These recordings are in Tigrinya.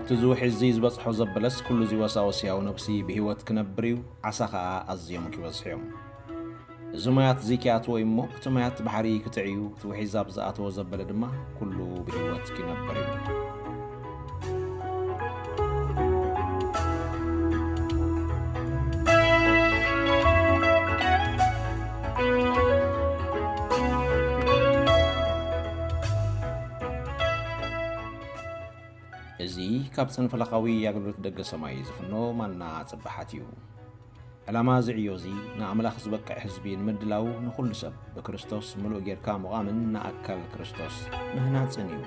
እቲ ዝውሒ እዚ ዝበጽሖ ዘበለስ ኩሉ እዚ ወሳወስ ያው ነብሲ ብህይወት ክነብር እዩ፣ ዓሳ ኸኣ ኣዝዮም ክበዝሑ እዮም። እዚ ማያት እዚ ኪኣትዎ እዩ እሞ፣ እቲ ማያት ባሕሪ ክትዕዩ፣ እቲ ውሒ ዛብ ዝኣተዎ ዘበለ ድማ ኩሉ ብህይወት ክነብር እዩ። እዚ ካብ ጽንፈለኻዊ ኣገልግሎት ደገ ሰማይ ዝፍኖ ማና ጽባሓት እዩ። ዕላማ እዚ ዕዮ እዚ ንኣምላኽ ዝበቅዕ ህዝቢ ንምድላው ንኹሉ ሰብ ብክርስቶስ ምሉእ ጌርካ ምቋምን ንኣካል ክርስቶስ ምህናጽን እዩ።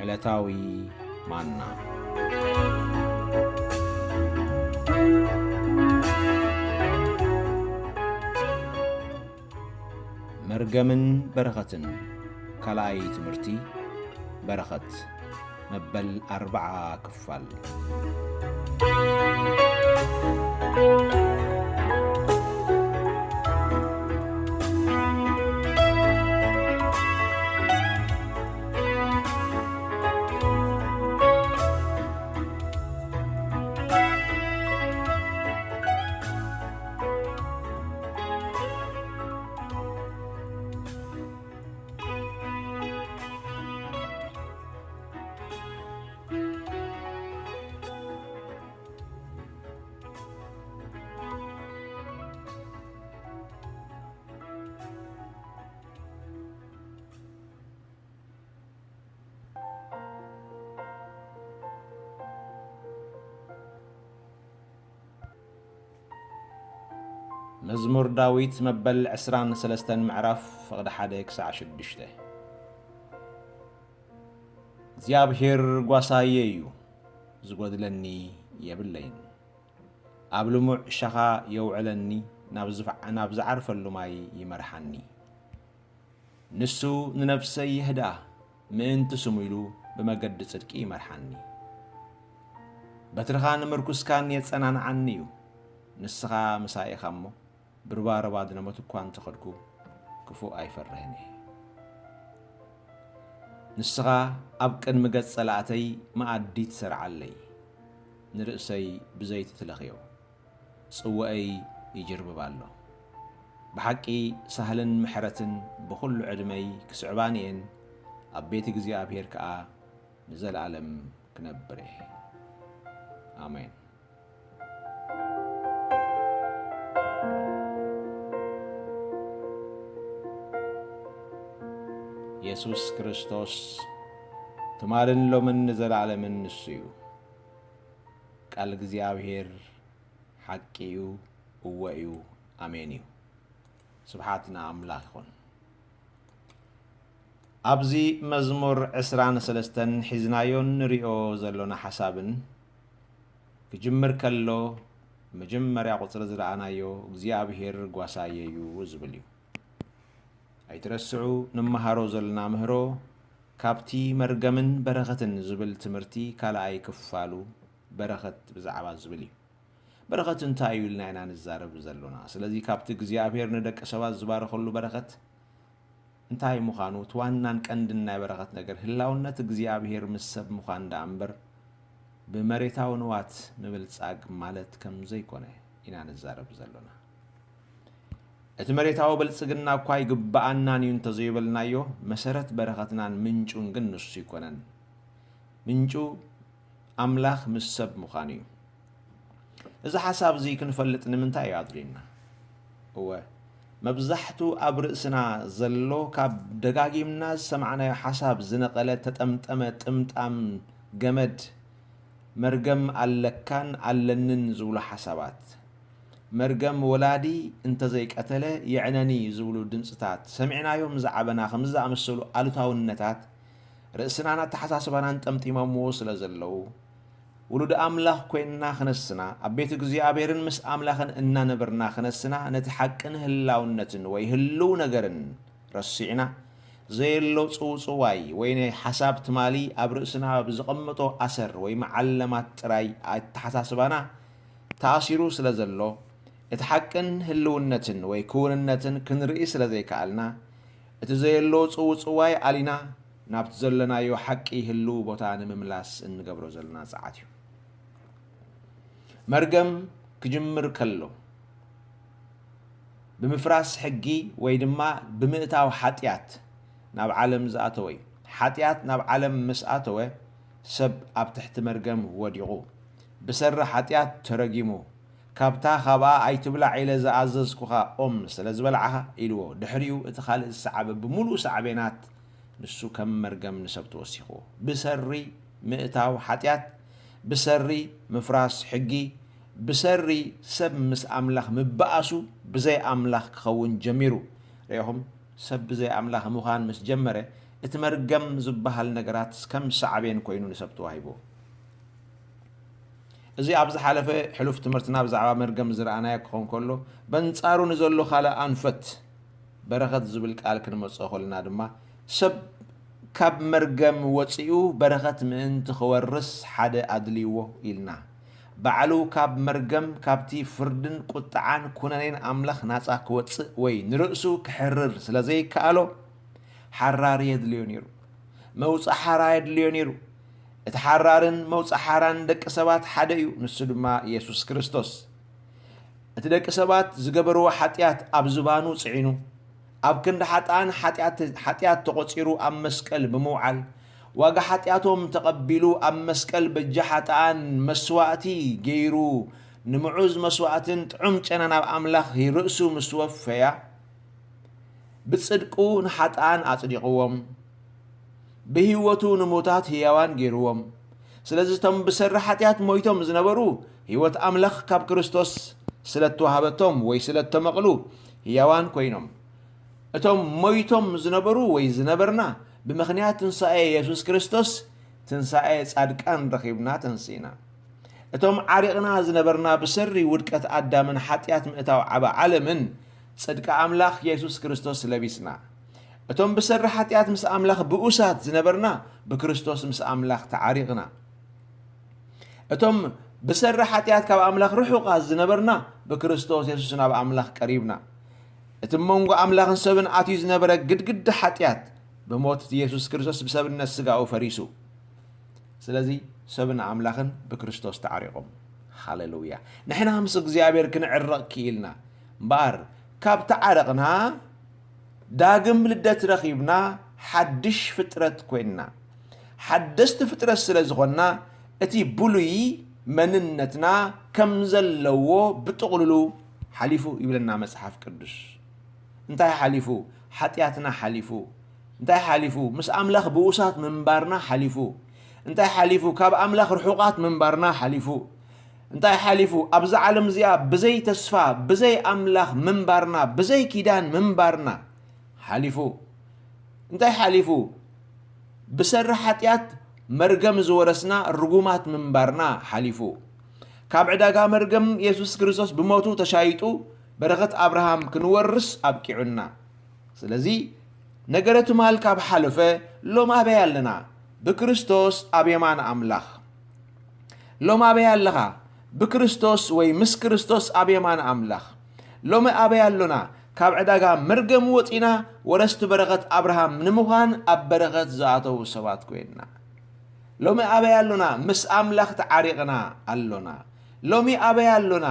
ዕለታዊ ማና። መርገምን በረኸትን፣ ካልኣይ ትምህርቲ፣ በረኸት፣ መበል ኣርብዓ ክፋል። መዝሙር ዳዊት መበል ዕስራን ሰለስተን ምዕራፍ ፍቕዲ ሓደ ክሳዕ ሽዱሽተ። እግዚኣብሔር ጓሳየ እዩ፣ ዝጎድለኒ የብለይን። ኣብ ልሙዕ ሻኻ የውዕለኒ፣ ናብ ዝፍ-፣ ናብ ዝዓርፈሉ ማይ ይመርሓኒ። ንሱ ንነፍሰይ የህድኣ፣ ምእንቲ ስሙ ኢሉ ብመገዲ ጽድቂ ይመርሓኒ። በትርኻን ምርኩስካን የጸናንዓኒ እዩ። ንስኻ ምሳይ ኢኻ እሞ፣ ብሩባ ረባድነሞት እኳ እንተኸድኩ፣ ክፉእ ኣይፈርህን እየ። ንስኻ ኣብ ቅድሚ ገጽ ጸላእተይ መኣዲ ትሰርዓለይ፣ ንርእሰይ ብዘይቲ ትለኽዮ፣ ጽዋኣይ ይጅርብብ ኣሎ። ብሓቂ ሳህልን ምሕረትን ብኹሉ ዕድመይ ክስዕባኒ እየን፣ ኣብ ቤት እግዚኣብሔር ከኣ ንዘለኣለም ክነብር እየ። ኣሜን። የሱስ ክርስቶስ ትማልን ሎምን ንዘለኣለምን ንሱ እዩ። ቃል እግዚኣብሔር ሓቂ እዩ፣ እወ እዩ፣ ኣሜን እዩ። ስብሓት ንኣምላኽ ይኹን። ኣብዚ መዝሙር ዕስራን ሰለስተን ሒዝናዮን ንሪኦ ዘሎና ሓሳብን ክጅምር ከሎ፣ መጀመርያ ቁጽሪ ዝረኣናዮ እግዚኣብሔር ጓሳየ እዩ ዝብል እዩ። ኣይትረስዑ፣ ንመሃሮ ዘለና ምህሮ ካብቲ መርገምን በረኸትን ዝብል ትምህርቲ ካልኣይ ክፋሉ በረኸት ብዛዕባ ዝብል እዩ። በረኸት እንታይ እዩ ኢልና ኢና ንዛረብ ዘሎና። ስለዚ ካብቲ እግዚኣብሔር ንደቂ ሰባት ዝባረኸሉ በረኸት እንታይ ምዃኑ፣ እቲ ዋናን ቀንድን ናይ በረኸት ነገር ህላውነት እግዚኣብሔር ምስ ሰብ ምዃን ደኣ እምበር ብመሬታዊ ንዋት ምብልጻግ ማለት ከም ዘይኮነ ኢና ንዛረብ ዘሎና። እቲ መሬታዊ ብልጽግና እኳ ይግብኣናን እዩ እንተዘይበልናዮ፣ መሰረት በረኸትናን ምንጩን ግን ንሱ ይኮነን። ምንጩ ኣምላኽ ምስ ሰብ ምዃኑ እዩ። እዚ ሓሳብ እዚ ክንፈልጥ ንምንታይ እዩ ኣድልዩና? እወ፣ መብዛሕቱ ኣብ ርእስና ዘሎ ካብ ደጋጊምና ዝሰማዕናዮ ሓሳብ ዝነቐለ ተጠምጠመ ጥምጣም ገመድ፣ መርገም ኣለካን ኣለንን ዝብሉ ሓሳባት፣ መርገም ወላዲ እንተዘይቀተለ የዕነኒ ዝብሉ ድምፅታት ሰሚዕናዮም ዝዓበና ከምዚ ዝኣመሰሉ ኣሉታውነታት ርእስናን ኣተሓሳስባናን ጠምጢሞምዎ ስለ ዘለዉ፣ ውሉድ ኣምላኽ ኮይንና ክነስና፣ ኣብ ቤት እግዚኣብሔርን ምስ ኣምላኽን እናነበርና ክነስና፣ ነቲ ሓቅን ህላውነትን ወይ ህልው ነገርን ረሲዕና፣ ዘየሎ ጽውጽዋይ ወይ ናይ ሓሳብ ትማሊ ኣብ ርእስና ብዝቐመጦ ኣሰር ወይ መዓለማት ጥራይ ኣተሓሳስባና ተኣሲሩ ስለ ዘሎ፣ እቲ ሓቅን ህልውነትን ወይ ክውንነትን ክንርኢ ስለ ዘይከኣልና፣ እቲ ዘየሎ ጽውጽዋይ ኣሊና ናብቲ ዘለናዮ ሓቂ ህልው ቦታ ንምምላስ እንገብሮ ዘለና ጸዓት እዩ። መርገም ክጅምር ከሎ፣ ብምፍራስ ሕጊ ወይ ድማ ብምእታው ሓጢኣት ናብ ዓለም ዝኣተወ እዩ። ሓጢኣት ናብ ዓለም ምስ ኣተወ፣ ሰብ ኣብ ትሕቲ መርገም ወዲቑ፣ ብሰሪ ሓጢኣት ተረጊሙ፣ ካብታ ካብኣ ኣይትብላዕ ኢለ ዝኣዘዝኩኻ ኦም ስለ ዝበላዕኻ ኢልዎ። ድሕሪኡ እቲ ካልእ ዝሰዓበ ብምሉእ ሳዕቤናት ንሱ ከም መርገም ንሰብ ተወሲኽዎ። ብሰሪ ምእታው ሓጢኣት፣ ብሰሪ ምፍራስ ሕጊ፣ ብሰሪ ሰብ ምስ ኣምላኽ ምበኣሱ ብዘይ ኣምላኽ ክኸውን ጀሚሩ። ርኢኹም፣ ሰብ ብዘይ ኣምላኽ ምዃን ምስ ጀመረ፣ እቲ መርገም ዝበሃል ነገራት ከም ሳዕቤን ኮይኑ ንሰብ ተዋሂብዎ። እዚ ኣብ ዝሓለፈ ሕሉፍ ትምህርትና ብዛዕባ መርገም ዝረኣናዮ ክኸውን ከሎ፣ በንጻሩ ንዘሎ ካልእ ኣንፈት በረኸት ዝብል ቃል ክንመጽኦ ከለና ድማ፣ ሰብ ካብ መርገም ወጺኡ በረኸት ምእንቲ ክወርስ ሓደ ኣድልይዎ ኢልና። ባዕሉ ካብ መርገም፣ ካብቲ ፍርድን ቁጥዓን ኩነኔን ኣምላኽ ናጻ ክወጽእ ወይ ንርእሱ ክሕርር ስለ ዘይከኣሎ፣ ሓራሪ የድልዮ ነይሩ። መውጽእ ሓራ የድልዮ ነይሩ። እቲ ሓራርን መውጽእ ሓራን ደቂ ሰባት ሓደ እዩ፣ ንሱ ድማ ኢየሱስ ክርስቶስ። እቲ ደቂ ሰባት ዝገበርዎ ሓጢኣት ኣብ ዝባኑ ጽዒኑ፣ ኣብ ክንዲ ሓጥኣን ሓጢኣት፣ ሓጢኣት ተቖጺሩ ኣብ መስቀል ብምውዓል፣ ዋጋ ሓጢኣቶም ተቐቢሉ ኣብ መስቀል በጃ ሓጥኣን መስዋእቲ ገይሩ፣ ንምዑዝ መስዋእትን ጥዑም ጨናን ኣብ ኣምላኽ ርእሱ ምስ ወፈያ፣ ብጽድቁ ንሓጥኣን ኣጽዲቕዎም፣ ብህይወቱ ንሙታት ህያዋን ገይርዎም። ስለዚ እቶም ብሰሪ ሓጢኣት ሞይቶም ዝነበሩ፣ ህይወት ኣምላኽ ካብ ክርስቶስ ስለ እተዋህበቶም ወይ ስለ እተመቕሉ ህያዋን ኮይኖም። እቶም ሞይቶም ዝነበሩ ወይ ዝነበርና፣ ብምኽንያት ትንሳኤ የሱስ ክርስቶስ ትንሳኤ ጻድቃን ረኺብና ተንሲእና። እቶም ዓሪቕና ዝነበርና ብሰሪ ውድቀት ኣዳምን ሓጢኣት ምእታው ዓባ ዓለምን፣ ጽድቂ ኣምላኽ የሱስ ክርስቶስ ለቢስና። እቶም ብሰሪ ሓጢኣት ምስ ኣምላኽ ብኡሳት ዝነበርና፣ ብክርስቶስ ምስ ኣምላኽ ተዓሪቕና። እቶም ብሰሪ ሓጢኣት ካብ ኣምላኽ ርሑቓት ዝነበርና፣ ብክርስቶስ የሱስ ናብ ኣምላኽ ቀሪብና። እቲ መንጎ ኣምላኽን ሰብን ኣትዩ ዝነበረ ግድግዳ ሓጢኣት፣ ብሞት የሱስ ክርስቶስ ብሰብነት ስጋኡ ፈሪሱ። ስለዚ ሰብን ኣምላኽን ብክርስቶስ ተዓሪቖም። ሃሌሉያ! ንሕና ምስ እግዚኣብሔር ክንዕረቕ ክኢልና። እምበኣር ካብ ተዓረቕና፣ ዳግም ልደት ረኺብና፣ ሓድሽ ፍጥረት ኮይንና። ሓደስቲ ፍጥረት ስለ ዝኾንና፣ እቲ ብሉይ መንነትና ከም ዘለዎ ብጥቕልሉ ሓሊፉ ይብለና መጽሓፍ ቅዱስ። እንታይ ሓሊፉ? ሓጢኣትና ሓሊፉ። እንታይ ሓሊፉ? ምስ ኣምላኽ ብኡሳት ምንባርና ሓሊፉ። እንታይ ሓሊፉ? ካብ ኣምላኽ ርሑቓት ምንባርና ሓሊፉ። እንታይ ሓሊፉ? ኣብዛ ዓለም እዚኣ ብዘይ ተስፋ፣ ብዘይ ኣምላኽ ምንባርና፣ ብዘይ ኪዳን ምንባርና ሓሊፉ። እንታይ ሓሊፉ? ብሰሪ ሓጢኣት መርገም ዝወረስና ርጉማት ምንባርና ሓሊፉ። ካብ ዕዳጋ መርገም የሱስ ክርስቶስ ብሞቱ ተሻይጡ በረኸት ኣብርሃም ክንወርስ ኣብቂዑና። ስለዚ ነገረ ትማል ካብ ሓለፈ፣ ሎም ኣበይ ኣለና? ብክርስቶስ ኣብ የማን ኣምላኽ። ሎም ኣበይ ኣለኻ? ብክርስቶስ ወይ ምስ ክርስቶስ ኣብ የማን ኣምላኽ። ሎሚ ኣበይ ኣሎና? ካብ ዕዳጋ መርገም ወጺና ወረስቲ በረኸት ኣብርሃም ንምዃን ኣብ በረኸት ዝኣተዉ ሰባት ኮይንና። ሎሚ ኣበይ ኣሎና? ምስ ኣምላኽ ተዓሪቕና ኣሎና። ሎሚ ኣበይ ኣሎና?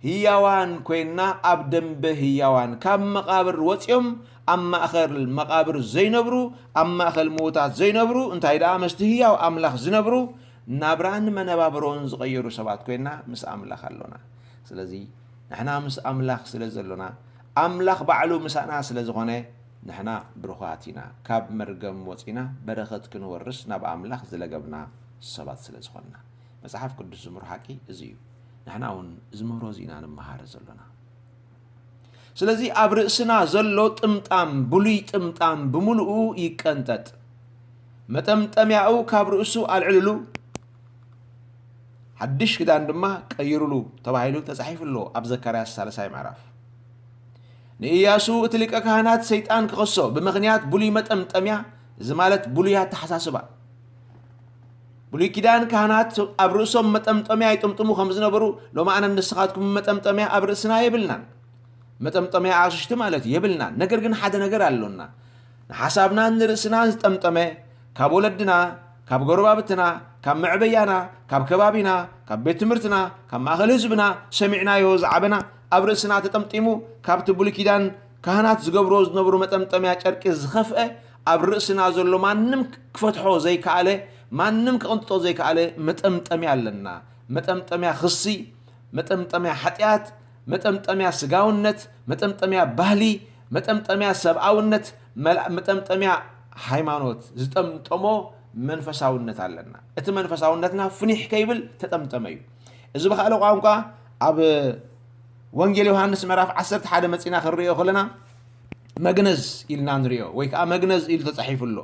ህያዋን ኮይንና ኣብ ደንበ ህያዋን፣ ካብ መቓብር ወጺኦም ኣብ ማእከል መቓብር ዘይነብሩ፣ ኣብ ማእከል ምዉታት ዘይነብሩ፣ እንታይ ደኣ ምስቲ ህያው ኣምላኽ ዝነብሩ፣ ናብራን መነባብሮን ዝቐየሩ ሰባት ኮይንና ምስ ኣምላኽ ኣሎና። ስለዚ ንሕና ምስ ኣምላኽ ስለ ዘሎና፣ ኣምላኽ ባዕሉ ምሳና ስለ ዝኾነ፣ ንሕና ብሩኻት ኢና። ካብ መርገም ወጺና በረኸት ክንወርስ ናብ ኣምላኽ ዝለገብና ሰባት ስለ ዝኾንና። መጽሓፍ ቅዱስ ዝምህሮ ሓቂ እዚ እዩ። ንሕና እውን እዚ ምህሮ እዚ ኢና ንመሃር ዘሎና። ስለዚ ኣብ ርእስና ዘሎ ጥምጣም፣ ብሉይ ጥምጣም ብምሉኡ ይቀንጠጥ። መጠምጠሚያኡ ካብ ርእሱ ኣልዕልሉ፣ ሓድሽ ክዳን ድማ ቀይሩሉ ተባሂሉ ተጻሒፉ ኣሎ ኣብ ዘካርያስ ሳልሳይ ምዕራፍ። ንኢያሱ እቲ ሊቀ ካህናት ሰይጣን ክኸሶ ብምኽንያት ብሉይ መጠምጠሚያ፣ እዚ ማለት ብሉይ ኣተሓሳስባ፣ ብሉይ ኪዳን ካህናት ኣብ ርእሶም መጠምጠምያ ይጥምጥሙ ከም ዝነበሩ፣ ሎሚ ኣነ ንስኻትኩም መጠምጠምያ ኣብ ርእስና የብልናን። መጠምጠምያ ኣቕሽሽቲ ማለት እዩ፣ የብልናን። ነገር ግን ሓደ ነገር ኣሎና። ንሓሳብናን ንርእስናን ዝጠምጠመ፣ ካብ ወለድና፣ ካብ ጎረባብትና፣ ካብ መዕበያና፣ ካብ ከባቢና፣ ካብ ቤት ትምህርትና፣ ካብ ማእከል ህዝብና ሰሚዕናዮ ዝዓበና፣ ኣብ ርእስና ተጠምጢሙ፣ ካብቲ ብሉይ ኪዳን ካህናት ዝገብርዎ ዝነበሩ መጠምጠምያ ጨርቂ ዝኸፍአ፣ ኣብ ርእስና ዘሎ ማንም ክፈትሖ ዘይከኣለ፣ ማንም ክቕንጥጦ ዘይከኣለ መጠምጠምያ ኣለና። መጠምጠምያ ክሲ፣ መጠምጠምያ ሓጢኣት፣ መጠምጠምያ ስጋውነት፣ መጠምጠምያ ባህሊ፣ መጠምጠምያ ሰብኣውነት፣ መላ-፣ መጠምጠምያ ሃይማኖት ዝጠምጠሞ መንፈሳውነት ኣለና። እቲ መንፈሳውነትና ፍኒሕ ከይብል ተጠምጠመ እዩ። እዚ ብኻልእ ቋንቋ ኣብ ወንጌል ዮሃንስ ምዕራፍ ዓሰርተ ሓደ መጺና ክንሪኦ ከለና መግነዝ ኢልና ንሪኦ፣ ወይ ከዓ መግነዝ ኢሉ ተጻሒፉ ኣሎ።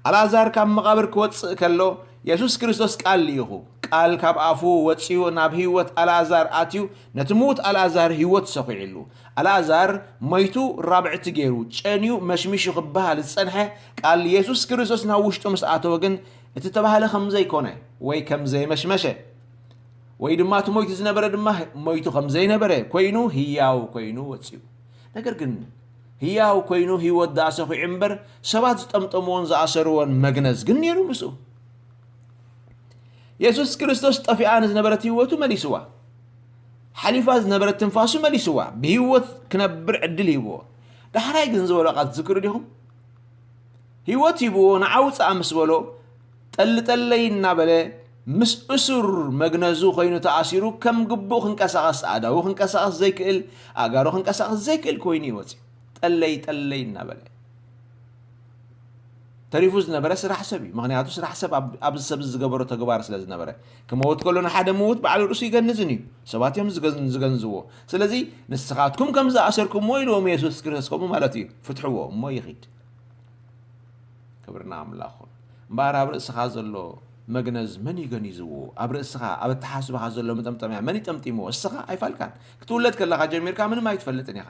ኣልኣዛር ካብ መቓብር ክወጽእ ከሎ የሱስ ክርስቶስ ቃል ልኢኹ። ቃል ካብ ኣፉ ወጺኡ ናብ ህይወት ኣልኣዛር ኣትዩ ነቲ ምዉት ኣልኣዛር ህይወት ሰኺዕሉ። ኣልኣዛር መይቱ ራብዕቲ ገይሩ ጨንዩ መሽሚሹ ክበሃል ዝጸንሐ ቃል የሱስ ክርስቶስ ናብ ውሽጡ ምስ ኣተወ ግን እቲ ተባህለ ከም ዘይኮነ ወይ ከም ዘየመሽመሸ ወይ ድማ እቲ ሞይቱ ዝነበረ ድማ ሞይቱ ከም ዘይነበረ ኮይኑ ህያው ኮይኑ ወጺኡ። ነገር ግን ህያው ኮይኑ ህይወት ደኣ ሰኺዑ እምበር ሰባት ዝጠምጠምዎን ዝኣሰርዎን መግነዝ ግን ነይሩ ምስኡ። የሱስ ክርስቶስ ጠፊኣ ንዝነበረት ህይወቱ መሊስዋ። ሓሊፋ ዝነበረት ትንፋሱ መሊስዋ። ብህይወት ክነብር ዕድል ሂብዎ። ዳሕራይ ግን ዝበሎ ቃል ትዝክሩ ዲኹም? ህይወት ሂብዎ ንዓ ውጻእ ምስ በሎ፣ ጠሊ ጠለይ እናበለ ምስ እሱር መግነዙ ኮይኑ ተኣሲሩ ከም ግቡእ ክንቀሳቐስ፣ ኣእዳዉ ክንቀሳቐስ ዘይክእል፣ ኣእጋሩ ክንቀሳቐስ ዘይክእል ኮይኑ ይወጽእ። ጠለይ ጠለይ እናበለ። ተሪፉ ዝነበረ ስራሕ ሰብ እዩ። ምኽንያቱ ስራሕ ሰብ ኣብ-፣ ኣብዚ ሰብ ዝገበሮ ተግባር ስለ ዝነበረ። ክመውት ከሎ ንሓደ ምዉት ባዕሉ ርእሱ ይገንዝን እዩ። ሰባት እዮም ዝገን-፣ ዝገንዝዎ። ስለዚ ንስኻትኩም ከም ዝኣሰርኩምዎ ኢልዎም የሱስ ክርስቶስ ከምኡ ማለት እዩ። ፍትሕዎ እሞ ይኺድ። ክብርና ኣምላኽ ይኹን። እምበኣር ኣብ ርእስኻ ዘሎ መግነዝ መን እዩ ገኒዝዎ? ኣብ ርእስኻ፣ ኣብ ኣተሓስባኻ ዘሎ መጠምጠምያ መን እዩ ጠምጢምዎ? እስኻ ኣይፋልካን። ክትውለድ ከለኻ ጀሚርካ ምንም ኣይትፈልጥን ኢኻ።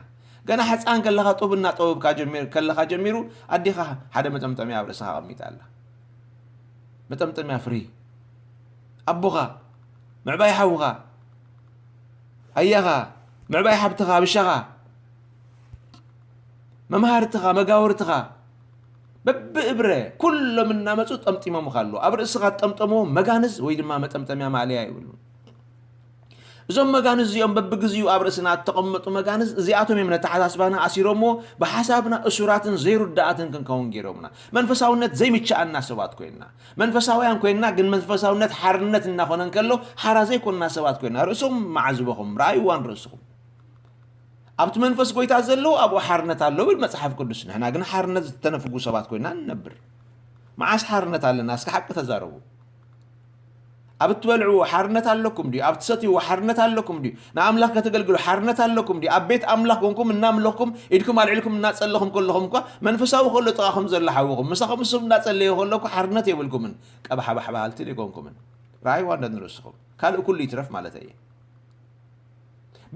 ገና ሕፃን ከለኻ ጡብ እናጠበብካ ጀሚር-፣ ከለኻ ጀሚሩ ኣዴኻ ሓደ መጠምጠምያ ኣብ ርእስኻ ኣቐሚጣ ኣላ። መጠምጠምያ ፍሪ። ኣቦኻ፣ ምዕባይ ሓውኻ፣ ኣያኻ፣ ምዕባይ ሓብትኻ፣ ብሻኻ፣ መምሃርትኻ፣ መጋወርትኻ፣ በብእብረ ኩሎም እናመጹ ጠምጢሞምኻ ኣለዉ። ኣብ ርእስኻ ትጠምጠምዎ መጋንዝ ወይ ድማ መጠምጠምያ ማእለያ የብሉን። እዞም መጋንዝ እዚኦም በብግዜኡ ኣብ ርእስና እተቐመጡ መጋንዝ እዚኣቶም እዮም ነተሓሳስባና ኣሲሮምዎ፣ ብሓሳብና እሱራትን ዘይርዳኣትን ክንከውን ገይሮምና። መንፈሳውነት ዘይምችኣና ሰባት ኮይንና። መንፈሳውያን ኮይንና፣ ግን መንፈሳውነት ሓርነት እናኾነ እንከሎ ሓራ ዘይኮንና ሰባት ኮይንና። ርእሶም መዓዝበኹም፣ ረኣይዋ ንርእስኹም። ኣብቲ መንፈስ ጎይታ ዘለዉ ኣብኡ ሓርነት ኣሎ ይብል መጽሓፍ ቅዱስ። ንሕና ግን ሓርነት ዝተነፍጉ ሰባት ኮይንና ንነብር። መዓስ ሓርነት ኣለና? እስኪ ሓቂ ተዛረቡ። ኣብ እትበልዕዎ ሓርነት ኣለኩም ድዩ? ኣብ ትሰትይዎ ሓርነት ኣለኩም ድዩ? ንኣምላኽ ከተገልግሉ ሓርነት ኣለኩም ድዩ? ኣብ ቤት ኣምላኽ ኮንኩም እናምለኽኩም፣ ኢድኩም ኣልዒልኩም እናጸለኹም ከለኹም እኳ፣ መንፈሳዊ ከሎ ጥቓኹም ዘሎ ሓውኹም፣ ምሳኹም እሱ እናጸለየ ከሎ እኳ ሓርነት የብልኩምን። ቀባሓባሕ በሃልቲ ዘይኮንኩምን። ረኣይዋ እንደ ንርእስኹም። ካልእ ኩሉ ይትረፍ ማለተይ እየ።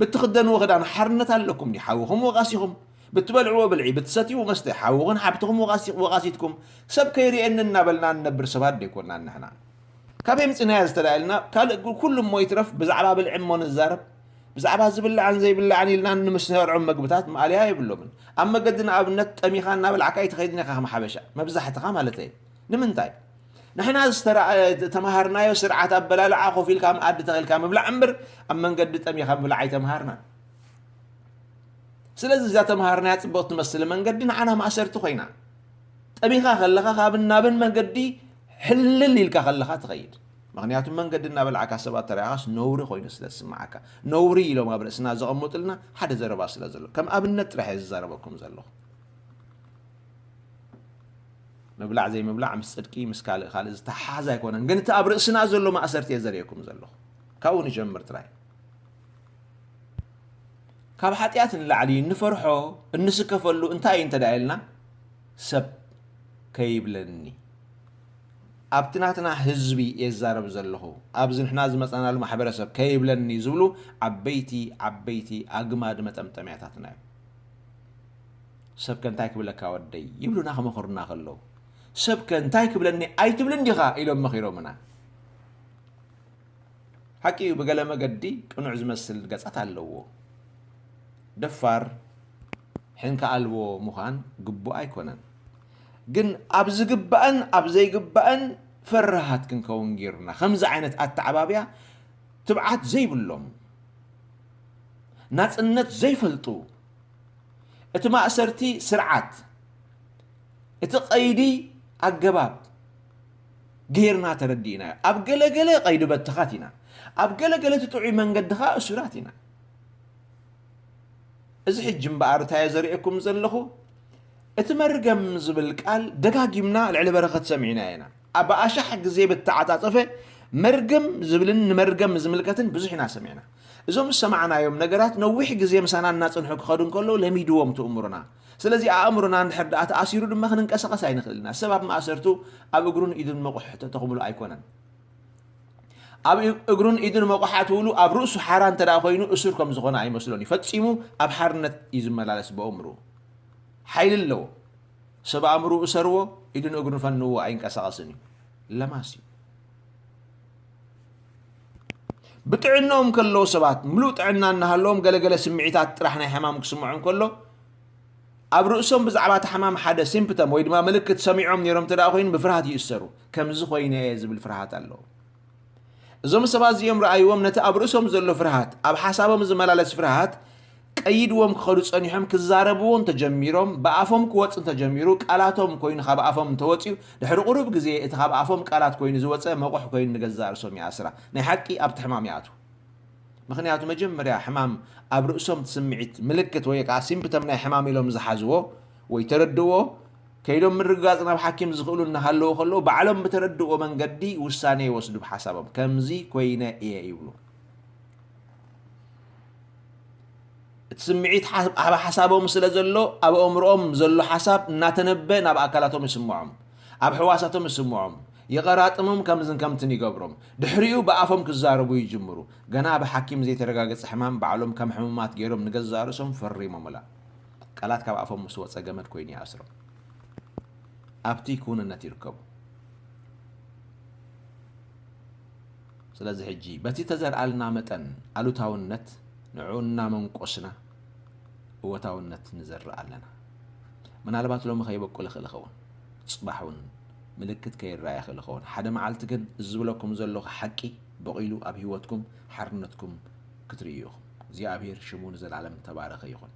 ብትኽደንዎ ክዳን ሓርነት ኣለኩም ድዩ? ሓውኹም ወቓሲኹም። ብትበልዕዎ ብልዒ፣ ብትሰትይዎ መስተ፣ ሓውኹን ሓብትኹም ወቓሲ-፣ ወቓሲትኩም። ሰብ ከይርእየኒ እናበልና እንነብር ሰባት ዶ ኣይኮንናን ንሕና? ካበይ ኣምጺእናዮ ዝተዳእልና? ካልእ ኩሉ እሞ ይትረፍ፣ ብዛዕባ ብልዒ እሞ ንዛረብ። ብዛዕባ ዝብላዕን ዘይብላዕን ኢልና ንምስነርዖም መግብታት ማእለያ የብሎምን። ኣብ መገዲ ንኣብነት ጠሚኻ እናበላዕካ ኣይትኸይድን ኢኻ ከም ሓበሻ፣ መብዛሕትኻ ማለተይ። ንምንታይ? ንሕና ዝተራ-፣ ዝተምሃርናዮ ስርዓት ኣበላልዓ ኮፍ ኢልካ መኣዲ ተኺልካ ምብላዕ እምበር ኣብ መንገዲ ጠሚኻ ምብላዕ ኣይተምሃርናን። ስለዚ እዛ ተምሃርናያ ጽብቕቲ ትመስል መንገዲ ንዓና ማእሰርቲ ኮይና። ጠሚኻ ከለኻ ካብን ናብን መንገዲ ሕልል ኢልካ ከለኻ ትኸይድ። ምኽንያቱ መንገዲ እናበላዕካ ሰባት ተራእኻስ ነውሪ ኮይኑ ስለ ዝስምዓካ። ነውሪ ኢሎም ኣብ ርእስና ዘቐምጡልና ሓደ ዘረባ ስለ ዘሎ። ከም ኣብነት ጥራሕ እየ ዝዛረበኩም ዘለኹ። ምብላዕ ዘይምብላዕ ምስ ጽድቂ፣ ምስ ካልእ ካልእ ዝተሓሓዝ ኣይኮነን። ግን እቲ ኣብ ርእስና ዘሎ ማእሰርቲ እየ ዘርእየኩም ዘለኹ። ካብኡ ንጀምር ጥራይ። ካብ ሓጢኣት ንላዕሊ እንፈርሖ፣ እንስከፈሉ እንታይ እዩ እንተ ደኣ ኢልና፣ ሰብ ከይብለኒ። ኣብቲ ናትና ህዝቢ እየ ዝዛረብ ዘለኹ። ኣብዚ ንሕና ዝመጻናሉ ማሕበረሰብ ከይብለኒ ዝብሉ ዓበይቲ፣ ዓበይቲ ኣግማድ መጠምጠምያታትና እዮም። ሰብከ እንታይ ክብለካ ወደይ? ይብሉና ክመኽሩና ከለዉ። ሰብከ እንታይ ክብለኒ ኣይትብልን ዲኻ? ኢሎም መኺሮምና። ሓቂኡ ብገለ መገዲ ቅኑዕ ዝመስል ገጻት ኣለዎ። ደፋር፣ ሕንካ ኣልቦ ምዃን ግቡእ ኣይኮነን። ግን ኣብ ዝግባእን ኣብ ዘይግባእን ፈራሃት ክንከውን ገይሩና። ከምዚ ዓይነት ኣተዓባብያ ትብዓት ዘይብሎም፣ ናጽነት ዘይፈልጡ፣ እቲ ማእሰርቲ ስርዓት፣ እቲ ቀይዲ ኣገባብ ገይርና ተረዲእናዮ። ኣብ ገለገለ ቀይዲ በተኻት ኢና፣ ኣብ ገለገለ እቲ ጥዑይ መንገዲ ኸኣ እሱራት ኢና። እዚ ሕጂ እምበኣር እንታይ እየ ዘርእየኩም ዘለኹ? እቲ መርገም ዝብል ቃል ደጋጊምና ልዕሊ በረኸት ሰሚዕናዮ ኢና። ኣብ ኣሻሕ ግዜ ብተዓጻጸፈ መርገም ዝብልን ንመርገም ዝምልከትን ብዙሕ ኢና ሰሚዕና። እዞም ዝሰማዕናዮም ነገራት ነዊሕ ግዜ ምሳና እናጸንሑ ክኸዱ እንከለዉ ለሚድዎም እቲ እምሮና። ስለዚ ኣእምሮና እንድሕር ደኣ ተኣሲሩ ድማ ክንንቀሳቐስ ኣይንኽእልን ኢና። ሰብ ኣብ ማእሰርቱ ኣብ እግሩን ኢዱን መቑሕ ተተኹምሉ ኣይኮነን። ኣብ እግሩን ኢዱን መቑሕ ኣትውሉ ኣብ ርእሱ ሓራ እንተ ደኣ ኮይኑ እሱር ከም ዝኾነ ኣይመስሎን እዩ። ፈጺሙ ኣብ ሓርነት እዩ ዝመላለስ ብእምርኡ። ሓይሊ ኣለዎ። ሰብ ኣእምርኡ እሰርዎ፣ ኢዱን እግሩን ፈንዎ ኣይንቀሳቐስን እዩ። ለማስ እዩ። ብጥዕናኦም ከለዉ ሰባት ምሉእ ጥዕና እናሃለዎም ገለገለ ስምዒታት ጥራሕ ናይ ሕማም ክስምዖም ከሎ ኣብ ርእሶም ብዛዕባ እቲ ሕማም ሓደ ሲምፕተም ወይ ድማ ምልክት ሰሚዖም ነይሮም እንተ ደኣ ኮይኑ ብፍርሃት ይእሰሩ። ከምዚ ኮይነ እየ ዝብል ፍርሃት ኣለዎም። እዞም ሰባት እዚኦም ረኣይዎም ነቲ ኣብ ርእሶም ዘሎ ፍርሃት፣ ኣብ ሓሳቦም ዝመላለስ ፍርሃት ቀይድዎም ክኸዱ ጸኒሖም ክዛረብዎ እንተጀሚሮም፣ ብኣፎም ክወጽእ እንተጀሚሩ፣ ቃላቶም ኮይኑ ካብ ኣፎም እንተወጺኡ፣ ድሕሪ ቁሩብ ግዜ እቲ ካብ ኣፎም ቃላት ኮይኑ ዝወጸ መቑሕ ኮይኑ ንገዛእ ርእሶም ይኣስራ። ናይ ሓቂ ኣብቲ ሕማም ይኣትዉ። ምኽንያቱ መጀመርያ ሕማም ኣብ ርእሶም እቲ ስምዒት ምልክት ወይ ከዓ ሲምፕተም ናይ ሕማም ኢሎም ዝሓዝዎ ወይ ተረድዎ ከይዶም ምርግጋጽ ናብ ሓኪም ዝኽእሉ እናሃለዉ ከለዉ ባዕሎም ብተረድዎ መንገዲ ውሳኔ ይወስዱ ብሓሳቦም። ከምዚ ኮይነ እየ ይብሉ። እቲ ስምዒት ሓ-፣ ኣብ ሓሳቦም ስለ ዘሎ ኣብ ኣእምሮኦም ዘሎ ሓሳብ እናተነበ ናብ ኣካላቶም ይስምዖም። ኣብ ሕዋሳቶም ይስምዖም። የቐራጥሞም ከምዝን ከምትን ይገብሮም። ድሕሪኡ ብኣፎም ክዛረቡ ይጅምሩ። ገና ብሓኪም ዘይተረጋገጸ ሕማም ባዕሎም ከም ሕሙማት ገይሮም ንገዛእ ርእሶም ፈሪሞምላ። ቃላት ካብ ኣፎም ምስ ወጸ ገመድ ኮይኑ ይኣስሮም። ኣብቲ ክውንነት ይርከቡ። ስለዚ ሕጂ በቲ ተዘርኣልና መጠን ኣሉታውነት ንዕኡ እናመንቆስና እወታውነት ንዘርእ ኣለና። ምናልባት ሎሚ ከይበቁል ይኽእል ይኸውን። ጽባሕ እውን ምልክት ከይረኣይ ይኽእል ይኸውን። ሓደ መዓልቲ ግን እዚ ዝብለኩም ዘለኹ ሓቂ በቒሉ ኣብ ህይወትኩም ሓርነትኩም ክትርእዩ ኢኹም። እግዚኣብሔር ሽሙ ንዘለኣለም ተባረኸ ይኹን።